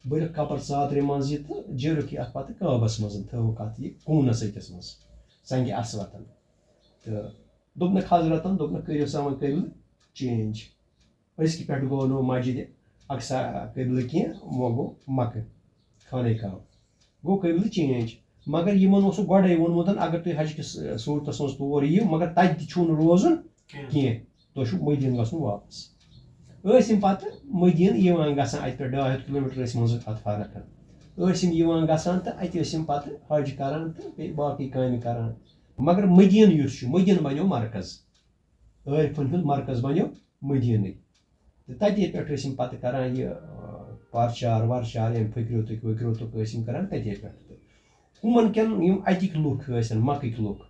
بٔرِکھ کپر ژادرِ منٛز یہِ تہٕ جیرُکھ یہِ اَتھ پَتہٕ کعبَس منٛز، تھٲوٕکھ اَتھ یہِ کوٗنَس أکِس منٛز، سنٛگہِ اَسوَتَن۔ تہٕ دوٚپنَکھ حضرتَن، دوٚپنَکھ، "کٔرِو سا وۄنۍ قبلہٕ چینج۔ أزکہِ پٮ۪ٹھ گوٚو نہٕ مسجد اقصی قبلہٕ کینٛہہ، وۄنۍ گوٚو مکہٕ، خانہ کعبہ۔ گوٚو قبلہٕ چینج۔" مگر یِمَن اوسُکھ گۄڈَے ووٚنمُت، "اگر تُہۍ حج کِس، ٲ، صوٗرتَس منٛز تور یِیِو، مگر تَتہِ تہِ چھُو نہٕ روزُن کینٛہہ۔" کینٛہہ۔ تۄہہِ چھُو مدیٖنہٕ گژھُن واپس۔ ٲسۍ یِم پتہٕ مدیٖنہٕ یِوان گژھان، اَتہِ پٮ۪ٹھ ڈاے ہَتھ کِلوٗ میٖٹر ٲسۍ منٛزٕ اَتھ فرق۔ ٲسۍ یِم یِوان گژھان تہٕ اَتہِ ٲسۍ یِم پتہٕ حج کران تہٕ بیٚیہِ باقٕے کامہِ کران۔ مگر مدیٖنہٕ یُس چھُ، مدیٖنہٕ بنیو مرکز۔ عٲرفَن ہُنٛد مرکز بنیو مدیٖنٕے۔ تہٕ تَتے پٮ۪ٹھ ٲسۍ یِم پتہٕ کران یہِ، آ، پرچار ورچار، یِم فٔکرِیوتُک ؤکرِیوتُک ٲسۍ یِم کران تَتے پٮ۪ٹھ۔ تہٕ ہُمن کٮ۪ن یِم اَتِکۍ لُکھ ٲسۍ، مکٕکۍ لُکھ،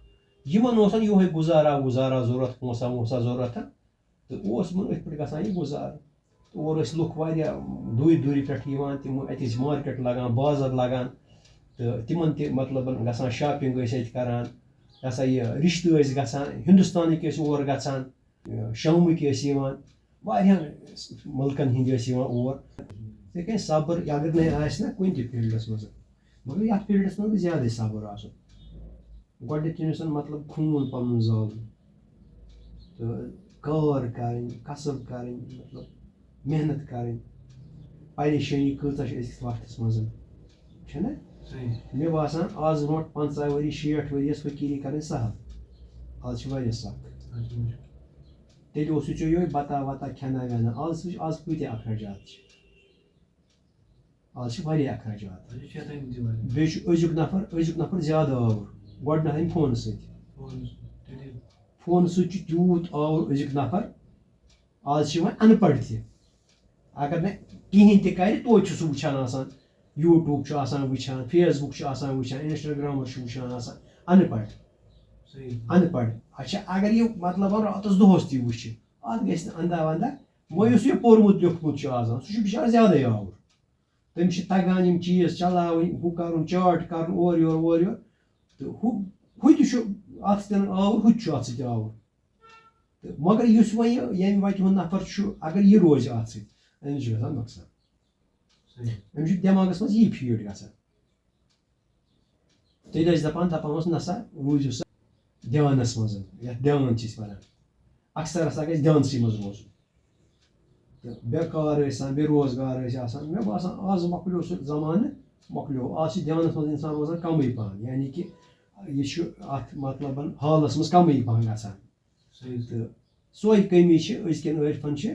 یِمن اوسن یِہوے گُزارا وُزارا ضوٚرتھ، پونٛسہ وونٛسہ ضوٚرتھ۔ تہٕ اوس یِمن أتھۍ پٮ۪ٹھ گژھان یہِ گُزارٕ۔ تہٕ اورٕ ٲسۍ لُکھ واریاہ دوٗرِ دوٗرِ پٮ۪ٹھ یِوان، تِم اَتہِ ٲسۍ مارکیٹ لگان، بازر لگان، تہٕ تِمن تہِ مطلب گژھان، شاپِنگ ٲسۍ اَتہِ کران، یہِ ہسا یہِ رِشتہٕ ٲسۍ گژھان، ہِندُستانٕکۍ ٲسۍ اور گژھان، شامٕکۍ ٲسۍ یِوان، واریاہن مُلکن ہِنٛدۍ ٲسۍ یِوان اور۔ یِتھَے کٔنۍ صبر، یہِ اگر نَے آسہِ نہ کُنہِ تہِ فیٖلڈس منٛز، مگر یَتھ فیٖلڈس منٛز گژھِ زیادَے صبر آسُن۔ گۄڈٕنٮ۪تھ چھُ أمِس مطلب خوٗن پَنُن زالُن تہٕ کار کَرٕنۍ، کَسٕب کَرٕنۍ، مطلب محنت کَرٕنۍ، پریشٲنی کۭژاہ چھِ أزکِس وقتَس منٛز، چھَنہ؟ صحیح۔ مےٚ باسان، آز برونٛٹھ پنٛژاہ ؤری، شیٹھ ؤری ٲس فقیٖری کَرٕنۍ سَہَل، آز چھِ واریاہ سَخ۔ آز چھِ مُشکِل۔ تیٚلہِ اوسُے ژےٚ یِہوٚے بَتا وَتا کھٮ۪نا وٮ۪نا، آز وٕچھ، آز کۭتیٛاہ اخراجات چھِ۔ آز چھِ واریاہ اخراجات۔ آز چھِ شیطٲنی تہِ واریاہ۔ بیٚیہِ چھُ أزیُک نفر، أزیُک نفر زیادٕ آوُر۔ گۄڈٕ نہ أمۍ فونہٕ سۭتۍ۔ فونہٕ سۭتۍ، تیٚلہِ۔ فونہٕ سۭتۍ چھُ تیوٗت آوُر أزیُک نفر۔ آز چھِ وۄنۍ اَن پَڑھ تہِ۔ اگر نہٕ کِہیٖنۍ تہِ کَرِ، توتہِ چھُ سُہ وٕچھان آسان۔ YouTube چھُ آسان وٕچھان، Facebook چھُ آسان وٕچھان، Instagram چھُ وٕچھان آسان۔ اَن پَڑھ۔ صحیح۔ اَن پَڑھ۔ اچھا، اگر یہِ مطلب راتَس دۄہَس تہِ وٕچھِ، اَتھ گژھِ نہٕ اَندا وَندا۔ وۄنۍ یُس یہِ پوٚرمُت لیوٚکھمُت چھُ آسان، سُہ چھُ بِچارٕ زیادَے آوُر۔ تٔمِس چھِ تَگان یِم چیٖز چَلاوٕنۍ، ہُہ کَرُن، چاٹ کَرُن، اورٕ یورٕ، اورٕ یورٕ۔ تہٕ ہُہ، ہُہ تہِ چھُ اَتھ سۭتۍ آوُر، ہُہ تہِ چھُ اَتھ سۭتۍ آوُر۔ تہٕ مگر یُس وۄنۍ یہِ ییٚمہِ وَتہِ ہُنٛد نفر چھُ، اگر یہِ روزِ اَتھ سۭتۍ، أمِس چھُ گژھان نۄقصان۔ صحیح۔ أمِس چھُ دٮ۪ماغَس منٛز یی فیٖڈ گژھان۔ تیٚلہِ ٲسۍ دَپان، دَپان اوس، "نسا روٗزِو سا دھیانَس منٛز"، یَتھ دھیان چھِ أسۍ وَنان۔ اَکثر ہسا گژھِ دھیانسٕے منٛز روزُن۔ تہٕ بے کار ٲسۍ آسان، بے روزگار ٲسۍ آسان۔ مےٚ باسان، آز مۄکلیو سُہ زمانہٕ، مۄکلیو۔ آز چھِ دھیانَس منٛز اِنسان روزان کَمٕے پَہَن۔ یعنی کہِ یہِ چھُ اَتھ مطلبَن حالَس منٛز کَمٕے پَہَن گژھان۔ صحیح۔ تہٕ سۄے کٔمی چھِ أزکٮ۪ن عٲرفَن چھِ۔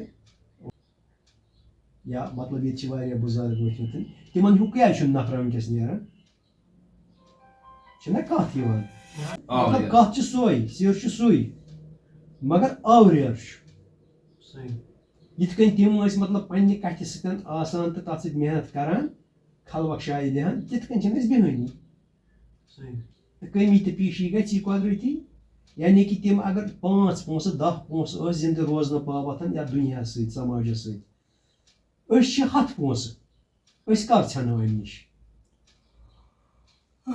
یا مطلب ییٚتہِ چھِ واریاہ بُزرگ وٕچھمٕتۍ، تِمن ہیوٗ کیازِ چھُنہٕ نفرہ وٕنکیٚس نیران؟ چھِنہ کَتھ یِوان؟ آ، مطلب یہِ۔ کَتھ چھِ سۄے، سیر چھُ سُے، مگر آوریر چھُ۔ صحیح۔ یِتھ کٔنۍ تِم ٲسۍ مطلب پننہِ کَتھِ سۭتۍ آسان تہٕ تَتھ سۭتۍ محنت کران، خلوق شاعری لیکھان، تِتھ کٔنۍ چھِنہٕ أسۍ بیہٲنی۔ صحیح۔ تہٕ کٔمی تہٕ پیٖشی گژھِ یہِ قۄدرٔتی۔ یعنی کہِ تِم اگر پانٛژھ پونٛسہٕ، دَہ پونٛسہٕ ٲسۍ زِندٕ روزنہٕ باپتھ یَتھ دُنیاہَس سۭتۍ، سماجَس سۭتۍ، أسۍ چھِ ہَتھ پونٛسہٕ، أسۍ کَر ژھٮ۪نو اَمہِ نِش؟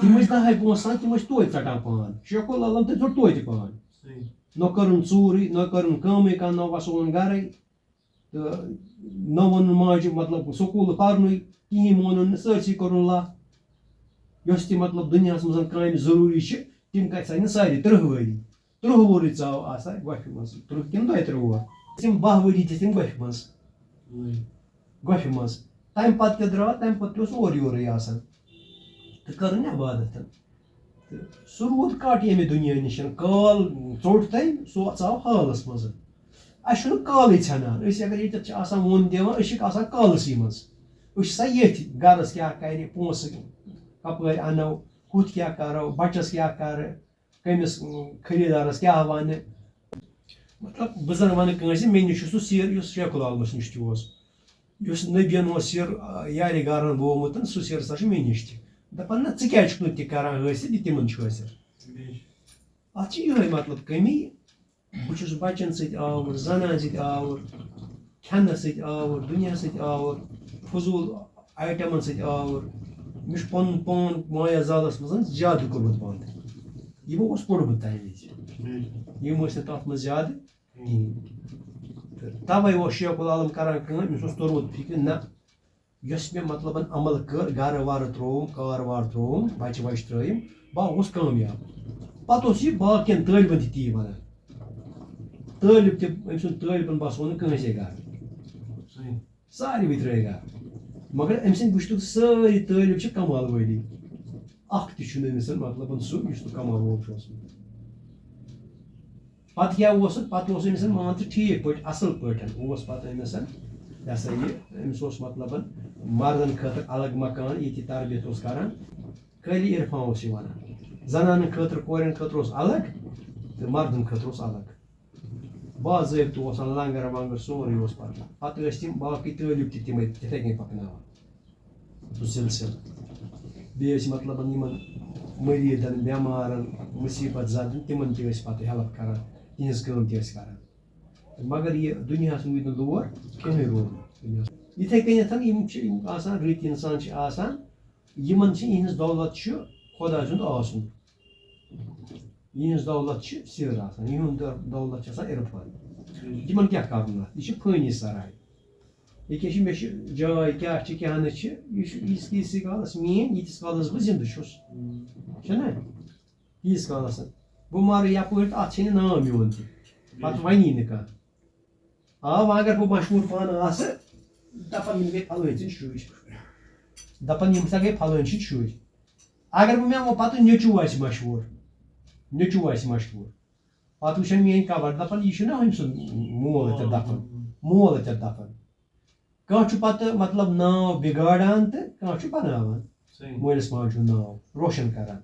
تِم ٲسۍ دَہَے پونٛسہٕ آسان، تِم ٲسۍ توتہِ ژَٹان پان۔ شیخ العالم تہِ ژوٚٹ توتہِ پان۔ صحیح۔ نہ کٔرٕن ژوٗرٕے، نہ کٔرٕن کٲمٕے کانٛہہ، نہ وَسووُن گَرَے۔ تہٕ نہ ووٚنُن ماجہِ، مطلب، سکوٗل پَرنُے، کِہیٖنۍ مونُن نہٕ، سٲرسٕے کوٚرُن لَتھ۔ یۄس تہِ، مطلب، دُنیاہَس منٛز کامہِ ضروٗری چھِ، تِم کَرِ سا نہٕ سارے۔ تٕرٛہ ؤری، تٕرٛہ وُہُرٕے ژاو آسا گۄپھِ منٛز، تٕرٛہ کِنہٕ دۄیہِ تٕرٛہ وُہَر۔ تِم باہ ؤری دِتۍ تِم گۄپھِ منٛز، گۄپھِ منٛز۔ تَمہِ پَتہٕ تہِ درٛاو، تَمہِ پَتہٕ تہِ اوس اورٕ یورَے آسان تہٕ کٔرٕن عبادت۔ تہٕ سُہ روٗد کَٹ ییٚمہِ دُنیا نِش۔ کال ژوٚٹ تٔمۍ، سُہ ژاو حالَس منٛز۔ اَسہِ چھُنہٕ کالٕے ژھٮ۪نان۔ أسۍ اگر ییٚتٮ۪تھ چھِ آسان ووٚن دِوان، أسۍ چھِکھ آسان کالَسٕے منٛز۔ أسۍ چھِ سا ییٚتھۍ گَرَس کیٛاہ کَرِ، پونٛسہٕ کَپٲرۍ اَنو، ہُتھ کیٛاہ کَرو، بَچَس کیٛاہ کَرٕ، کٔمِس، اۭں، خٔریٖدارَس کیٛاہ وَنہٕ۔ مطلب، بہٕ زَن وَنہٕ کٲنٛسہِ، مےٚ نِش چھُ سُہ سیر، یُس شیخ العالمَس نِش تہِ اوس۔ یُس نبیَن اوس سیر، آ، یارِ گارَن وومُت، سُہ سیر ہسا چھُ مےٚ نِش تہِ۔ دَپان، نہ، ژٕ کیٛازِ چھُکھ نہٕ تہِ کَران حٲصِل، یہِ تِمَن چھُ حٲصِل۔ اَتھ چھِ یِہوٚے مطلب کٔمی، بہٕ چھُس بَچَن سۭتۍ آوُر، زَنانہِ سۭتۍ آوُر، کھٮ۪نَس سۭتۍ آوُر، دُنیاہَس سۭتۍ آوُر، فضوٗل آیٹَمَن سۭتۍ آوُر۔ مےٚ چھُ پَنُن پان مایا زالَس منٛز زیادٕ کوٚرمُت بنٛد۔ یہِ ما اوس پوٚرمُت تَمہِ وِزِ؟ یِم ٲسۍ نہٕ تَتھ منٛز زیادٕ کِہیٖنۍ۔ تہٕ تَوَے اوس شیخ العالم کَران کٲم، أمِس اوس توٚرمُت فِکرِ، نہ، یۄس مےٚ مطلبَن عمل کٔر، گَرٕ وَرٕ ترٛووُم، کار وار ترٛووُم، بَچہِ وَچہِ ترٛٲیِم، بہٕ آوُس کامیاب۔ پَتہٕ اوس یہِ باقیَن طٲلبَن تہِ تی وَنان۔ طٲلب تہِ، أمۍ سُنٛد طٲلبَن باسو نہٕ کٲنٛسے گَرٕ۔ ساروٕے ترٛٲے گَرٕ۔ مگر أمۍ سٕنٛدۍ وٕچھتُکھ سٲری طٲلب چھِ کمال وٲلی۔ اَکھ تہِ چھُنہٕ أمِس مطلب سُہ، یُس نہٕ کمال وول چھُ اوسمُت۔ پَتہٕ کیٛاہ اوس؟ پَتہٕ اوس أمِس، مان ژٕ، ٹھیٖک پٲٹھۍ، اَصٕل پٲٹھۍ اوس پَتہٕ أمِس، یہِ ہسا یہِ، أمِس اوس مطلب مردن خٲطرٕ الگ مکان، ییٚتہِ یہِ تربیت اوس کران۔ قٲلی عرفان اوس یہِ وَنان۔ زنانن خٲطرٕ، کورٮ۪ن خٲطرٕ اوس الگ تہٕ مردن خٲطرٕ اوس الگ۔ باضٲبطہٕ اوس آسان لنگر ونگر سورُے اوس پَران۔ پَتہٕ ٲسۍ تِم باقٕے طٲلب تہِ تِمَے تِتھَے کٔنۍ پَکناوان سُہ سِلسِلہٕ۔ بیٚیہِ ٲسۍ مطلب یِمَن مٔریٖدَن، بٮ۪مارَن، مُصیٖبت زدَن، تِمَن تہِ ٲسۍ پَتہٕ ہٮ۪لٕپ کَران، تِہِنٛز کٲم تہِ ٲسۍ کَران۔ مگر یہِ دُنیاہَس روٗدۍ نہٕ لور کٕہٕنۍ روٗد نہٕ دُنیاہَس۔ یِتھَے کٔنٮ۪تھ یِم چھِ، یِم آسان، رٕتۍ اِنسان چھِ آسان، یِمَن چھِ، یِہِنٛز دولت چھُ خۄدا سُنٛد آسُن۔ یِہٕنٛز دولت چھِ سِر آسان، یِہُنٛد دو-، دولت چھِ آسان عرفان۔ یِمَن کیٛاہ کَرُن اَتھ؟ یہِ چھِ فٲنی سَراے۔ ییٚکیٛاہ چھِ، مےٚ چھِ جاے، کیٛاہ چھِ، کیٛاہ نہٕ چھِ، یہِ چھُ ییٖتِس، ییٖتِس کالَس میٛٲنۍ، ییٖتِس کالَس بہٕ زِندٕ چھُس۔ چھُنہ؟ ییٖتِس کالَس بہٕ مَرٕ یَپٲرۍ تہٕ اَتھ چھِنہٕ ناو میون تہِ۔ پَتہٕ وَنی نہٕ کانٛہہ۔ آ، وۄنۍ اگر بہٕ مشہوٗر پانہٕ آسہٕ، دَپَن یِم گٔے پھلٲنۍ سٕنٛدۍ شُرۍ۔ دَپَن یِم ہسا گٔے پھلٲنۍ سٕنٛدۍ شُرۍ۔ اگر بہٕ، مےٚ ووٚن پَتہٕ نیٚچوٗ آسہِ مشہوٗر، نیٚچوٗ آسہِ مشہوٗر، پَتہٕ وٕچھَن میٛٲنۍ قبر، دَپَن یہِ چھُنہ أمۍ سُنٛد مول اَتٮ۪تھ دَفن، مول اَتٮ۪تھ دَفن۔ کانٛہہ چھُ پَتہٕ مطلب ناو بِگاڑان تہٕ کانٛہہ چھُ بَناوان۔ صحیح۔ مٲلِس ماجہِ ہُنٛد ناو روشَن کران۔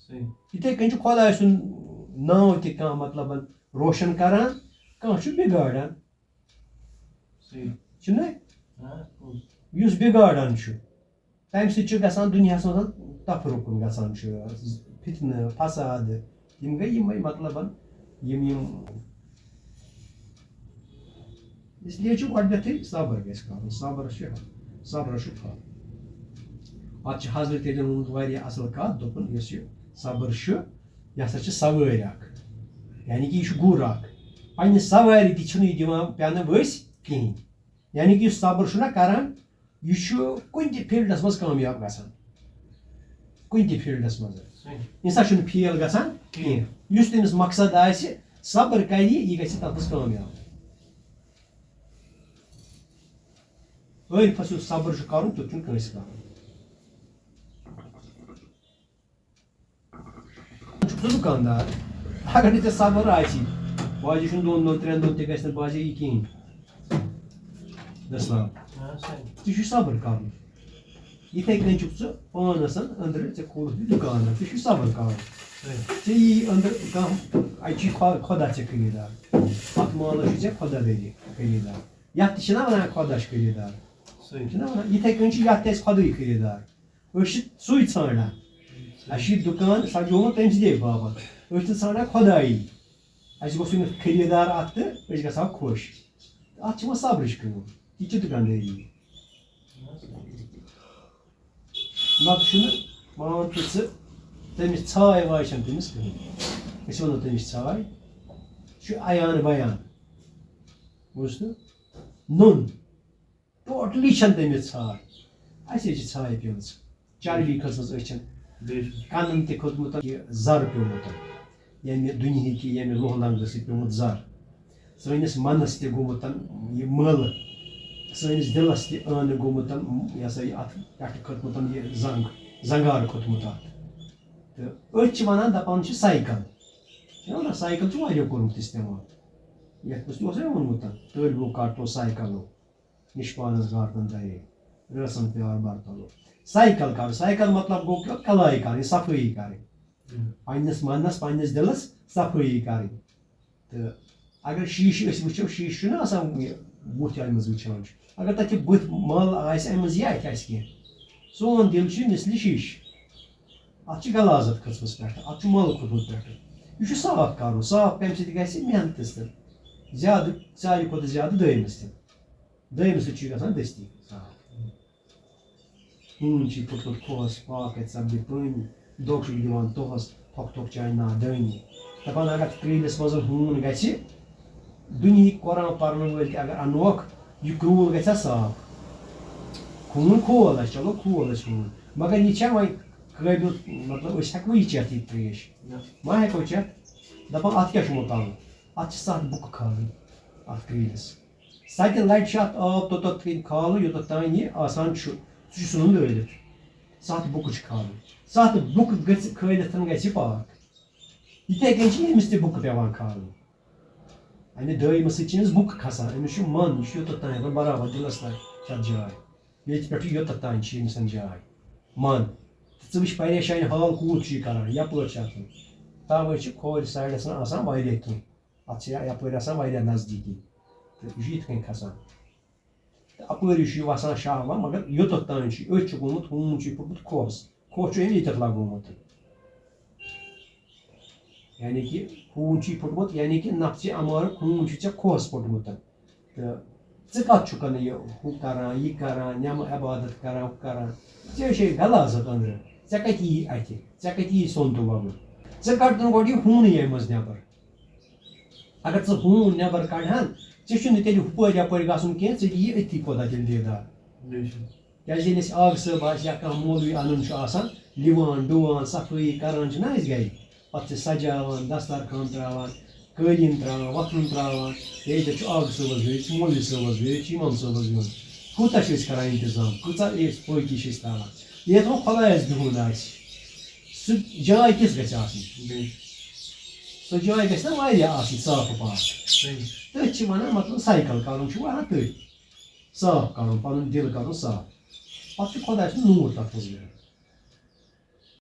صحیح۔ یِتھَے کٔنۍ چھُ خۄداے سُنٛد ناو تہِ کانٛہہ مطلب روشَن کران، کانٛہہ چھُ بِگاڑان۔ صحیح۔ چھُنہ؟ آ، پوٚز۔ یُس بِگاڑان چھُ، تَمہِ سۭتۍ چھُ گژھان دُنیاہَس منٛز تفرُقُن گژھان چھُ، فتنہٕ، فساد۔ یِم گٔے یِمَے مطلب یِم، یِم۔ اس لیے چھُ گۄڈٕنٮ۪تھٕے صبر گژھِ کَرُن، صبر چھُ، صبرَس چھُ پھل۔ پَتہٕ چھُ حضرت علیٰ ہَن ووٚنمُت واریاہ اَصٕل کَتھ، دوٚپُن، یُس یہِ صبر چھُ، یہِ ہسا چھِ سوٲرۍ اَکھ، یعنی کہِ یہِ چھُ گُر اَکھ۔ پنٛنہِ سوارِ تہِ چھِنہٕ یہِ دِوان پٮ۪نہٕ ؤسۍ کِہیٖنۍ۔ یعنی کہِ یُس صبر چھُنہ کران، یہِ چھُ کُنہِ تہِ فیٖلڈَس منٛز کامیاب گژھان، کُنہِ تہِ فیٖلڈَس منٛز۔ صحیح۔ اِنسان چھُنہٕ فیل گژھان کینٛہہ۔ یُس تٔمِس مقصد آسہِ، صبر کرِ، یہِ گژھِ تَتھ منٛز کامیاب۔ عٲرفَس یُتھ صبر چھُ کرُن، تیُتھ چھُنہٕ کٲنٛسہِ کرُن۔ چھُکھ ژٕ دُکاندار، اگر نہٕ ژےٚ صبر آسی، بازی چھُنہٕ دۄن دۄن، ترٛٮ۪ن دۄہَن تہِ گژھِ نہٕ بازی یہِ کِہیٖنۍ۔ دٔسلام۔ ژٕ چھُے صبر کرُن۔ یِتھے کٔنۍ چھُکھ ژٕ پانہٕ آسان أنٛدرٕ، ژےٚ کھولُکھ یہِ دُکان، ژےٚ چھُے صبر کرُن۔ ژےٚ یی أنٛدرٕ کانٛہہ، اَتہِ چھُے خۄ-، خۄدا ژےٚ خریٖدار۔ اَتھ مالَس چھُے ژےٚ خۄدا خریٖدار۔ یَتھ تہِ چھِنہ وَنان خۄدا چھُ خریٖدار۔ چھِنہ وَنان، یِتھے کٔنۍ چھُ یَتھ تہِ اَسہِ خۄدٕے خریٖدار۔ أسۍ چھِ سُے ژھانٛڈان۔ اَسہِ چھُ یہِ دُکان سَجومُت تٔمۍ سٕنٛدے باپَتھ۔ أسۍ چھِ ژھانٛڈان خۄدایی۔ اَسہِ گوٚژھ یُن خریٖدار اَتھ تہٕ أسۍ گژھو خۄش۔ اَتھ چھِ وۄنۍ صبرٕچ کٲم۔ یہِ چھِ دُکاندٲری۔ نَتہٕ چھُنہٕ، مان تہٕ ژٕ، تٔمِس ژھاے واے چھَنہٕ تٔمِس کٕہٕنۍ۔ أسۍ وَنو تٔمِس ژھاے۔ یہِ چھُ عیان بیان۔ بوٗزتھٕ؟ نوٚن۔ ٹوٹلی چھَنہٕ تٔمِس ژھاے۔ اَسے چھِ ژھاے پیٚمٕژ۔ چربی کھٔژمٕژ أچھَن۔ بیٚیہِ چھُ کَنَن تہِ کھوٚتمُت یہِ زَر پیوٚمُت۔ ییٚمہِ دُنیہٕکہِ، ییٚمہِ لوہ لنٛگہٕ سۭتۍ پیوٚمُت زَر۔ سٲنِس منَس تہِ گوٚمُت یہِ مٲلہٕ۔ سٲنِس دِلَس تہِ ٲنہٕ گوٚمُت، یہِ ہسا یہِ اَتھ پٮ۪ٹھٕ کھوٚتمُت یہِ زنٛگ، زنٛگار کھوٚتمُت اَتھ۔ تہٕ أتھۍ چھِ وَنان، دَپان چھِ سایکل۔ چھِنہ وَنان، سایکل چھُ واریاہ کوٚرمُت استعمال۔ یَتھ منٛز تہِ اوسُے ووٚنمُت، طٲلبو کَٹو سایکلو۔ نِشپانَس گاٹَن دَرے، رٲژَن پیار برتلو۔ سایکل کَر، سایکل مطلب گوٚو کہِ کَلٲے کَرٕنۍ، صفٲیی کَرٕنۍ۔ پنٛنِس منَس، پنٛنِس دِلَس صفٲیی کَرٕنۍ۔ تہٕ اگر شیٖشہٕ أسۍ وٕچھو، شیٖشہٕ چھُنہ آسان یہِ بُتھ ییٚمہِ منٛز وٕچھان چھُ۔ اگر تَتہِ بُتھ مَل آسہِ، اَمہِ منٛز یہِ اَتھِ آسہِ کینٛہہ۔ سون دِل چھُ مثلِ شیٖشہٕ۔ اَتھ چھِ غلاظت کھٔژمٕژ پٮ۪ٹھٕ، اَتھ چھُ مَل کھوٚتمُت پٮ۪ٹھٕ۔ یہِ چھُ صاف کَرُن۔ صاف کَمہِ سۭتۍ گژھِ؟ محنتہٕ سۭتۍ۔ زیادٕ، ساروی کھۄتہٕ زیادٕ دٲیمہٕ سۭتۍ۔ دٲیمہٕ سۭتۍ چھُ یہِ گژھان دٔستی صاف۔ ہوٗن چھُ پھُٹمُت کھوہَس، پاکھ اَتہِ سپدِ پٔنۍ، دۄگ چھُکھ دِوان تۄہَس، تھۄکھ تھۄکھ چانہِ نادٲنی۔ دَپان اگر کرٛیٖلِس منٛز ہوٗن گژھِ، دُنیہٕکۍ قرآن پَرَن وٲلۍ تہِ اگر اَنوکھ، یہِ کرٛوٗل گژھِ ہا صاف۔ ہوٗن کھول اَسہِ، چلو کھول اَسہِ ہوٗن، مگر یہِ چھا وۄنۍ قٲبِل، مطلب أسۍ ہٮ۪کوٕ یہِ چٮ۪تھ یہِ ترٛیش؟ نہ۔ ما ہٮ۪کو چٮ۪تھ؟ دَپان اَتھ کیٛاہ چھُ وۄنۍ کَرُن؟ اَتھ چھِ سَتھ بُکہٕ کھالٕنۍ، اَتھ کرٛیٖلِس۔ سَتہِ لَٹہِ چھُ اَتھ آب توٚتَتھ تھٲوِتھ کھالُن، یوٚتَتھ تام یہِ آسان چھُ۔ سُہ چھُ ژھٕنُن دٲرِتھ۔ سَتھ بُکہٕ چھِ کھالٕنۍ۔ سَتھ بُکہٕ گٔژھِ کھٲلِتھ گژھِ یہِ پاک۔ یِتھَے کٔنۍ چھِ أمِس تہِ بُکہٕ پٮ۪وان کھالٕنۍ۔ اَمہِ دٲیمہٕ سۭتۍ چھِ أمِس بُکہٕ کھسان۔ أمِس چھُ من، یہِ چھُ یوٚتَتھ تام آسان برابر دِلَس تام، چھِ اَتھ جاے۔ ییٚتہِ پٮ۪ٹھٕ یوٚتَتھ تام چھِ أمِس جاے۔ من۔ تہٕ ژٕ وٕچھ پریشانہِ حال کوٗت چھُ یہِ کَران، یَپٲرۍ چھِ اَتھ۔ تَوَے چھِ کھورِ سایڈَس آسان واریاہ کینٛہہ۔ اَتھ چھِ یَپٲرۍ آسان واریاہ نزدیٖکی۔ تہٕ یہِ چھُ یِتھ کٔنۍ کھسان۔ تہٕ اَپٲری چھُ یہِ وَسان شاہ وَ، مگر یوٚتَتھ تام چھُ، أتھۍ چھُ گوٚمُت، ہوٗن چھُ یہِ پھُٹمُت کھوہَس۔ کھوہ چھُ أمۍ ییٚتٮ۪تھ لَگومُت۔ یعنی کہِ ہوٗن چھُ یہِ پھُٹمُت، یعنی کہِ نفسِ اَمارُک ہوٗن چھُ ژےٚ کھوہَس پھُٹمُت۔ تہٕ ژٕ کَتھ چھُکھ یہِ ہُہ کَران، یہِ کَران، نٮ۪مہٕ عبادت کَران، ہُہ کَران؟ ژےٚ چھے غلاظت أنٛدرٕ۔ ژےٚ کَتہِ یی اَتھِ؟ ژےٚ کَتہِ یی سۄن تہٕ وۄگُن؟ ژٕ کَڑ تہٕ گۄڈٕ یہِ ہوٗنٕے اَمہِ منٛز نٮ۪بر۔ اگر ژٕ ہوٗن نٮ۪بر کڑہن، ژےٚ چھُنہٕ تیٚلہِ ہُپٲرۍ یپٲرۍ گژھُن کینٛہہ، ژےٚ دِیی أتھی خۄدا تیٚلہِ دیٖدار۔ بے شک۔ کیازِ ییٚلہِ أسۍ آگہٕ صٲب آسہِ یا کانٛہہ مولوی اَنُن چھُ آسان، لِوان، ڈُوان، صفٲیی کران چھِنہ أسۍ گرِ، پتہٕ چھِ سجاوان، دسترخوان تراوان، قٲلیٖن تراوان، وۄتھُن تراوان، ہے، ییٚتٮ۪تھ چھُ آگہٕ صٲبَس بِہُن، ییٚتہِ چھُ مولوی صٲبَس بِہُن، ییٚتہِ چھُ اِمام صٲبَس بِہُن، کوٗتاہ چھِ أسۍ کران انتظام، کۭژاہ أسۍ پٲکی چھِ أسۍ تھاوان، ییٚتہِ وۄنۍ خۄدایَس بِہُن آسہِ۔ سُہ جاے کِژھ گژھِ آسٕنۍ؟ بے شک۔ سۄ جاے گژھِ نا واریاہ آسٕنۍ صاف و پاک۔ صحیح۔ تٔتھۍ چھِ وَنان، مطلب، سایکل کَرُن چھُ وَنان تٔتھۍ۔ صاف کَرُن، پَنُن دِل کَرُن صاف۔ پَتہٕ چھُ خۄداے سُنٛد نوٗر تَتھ منٛز نیران۔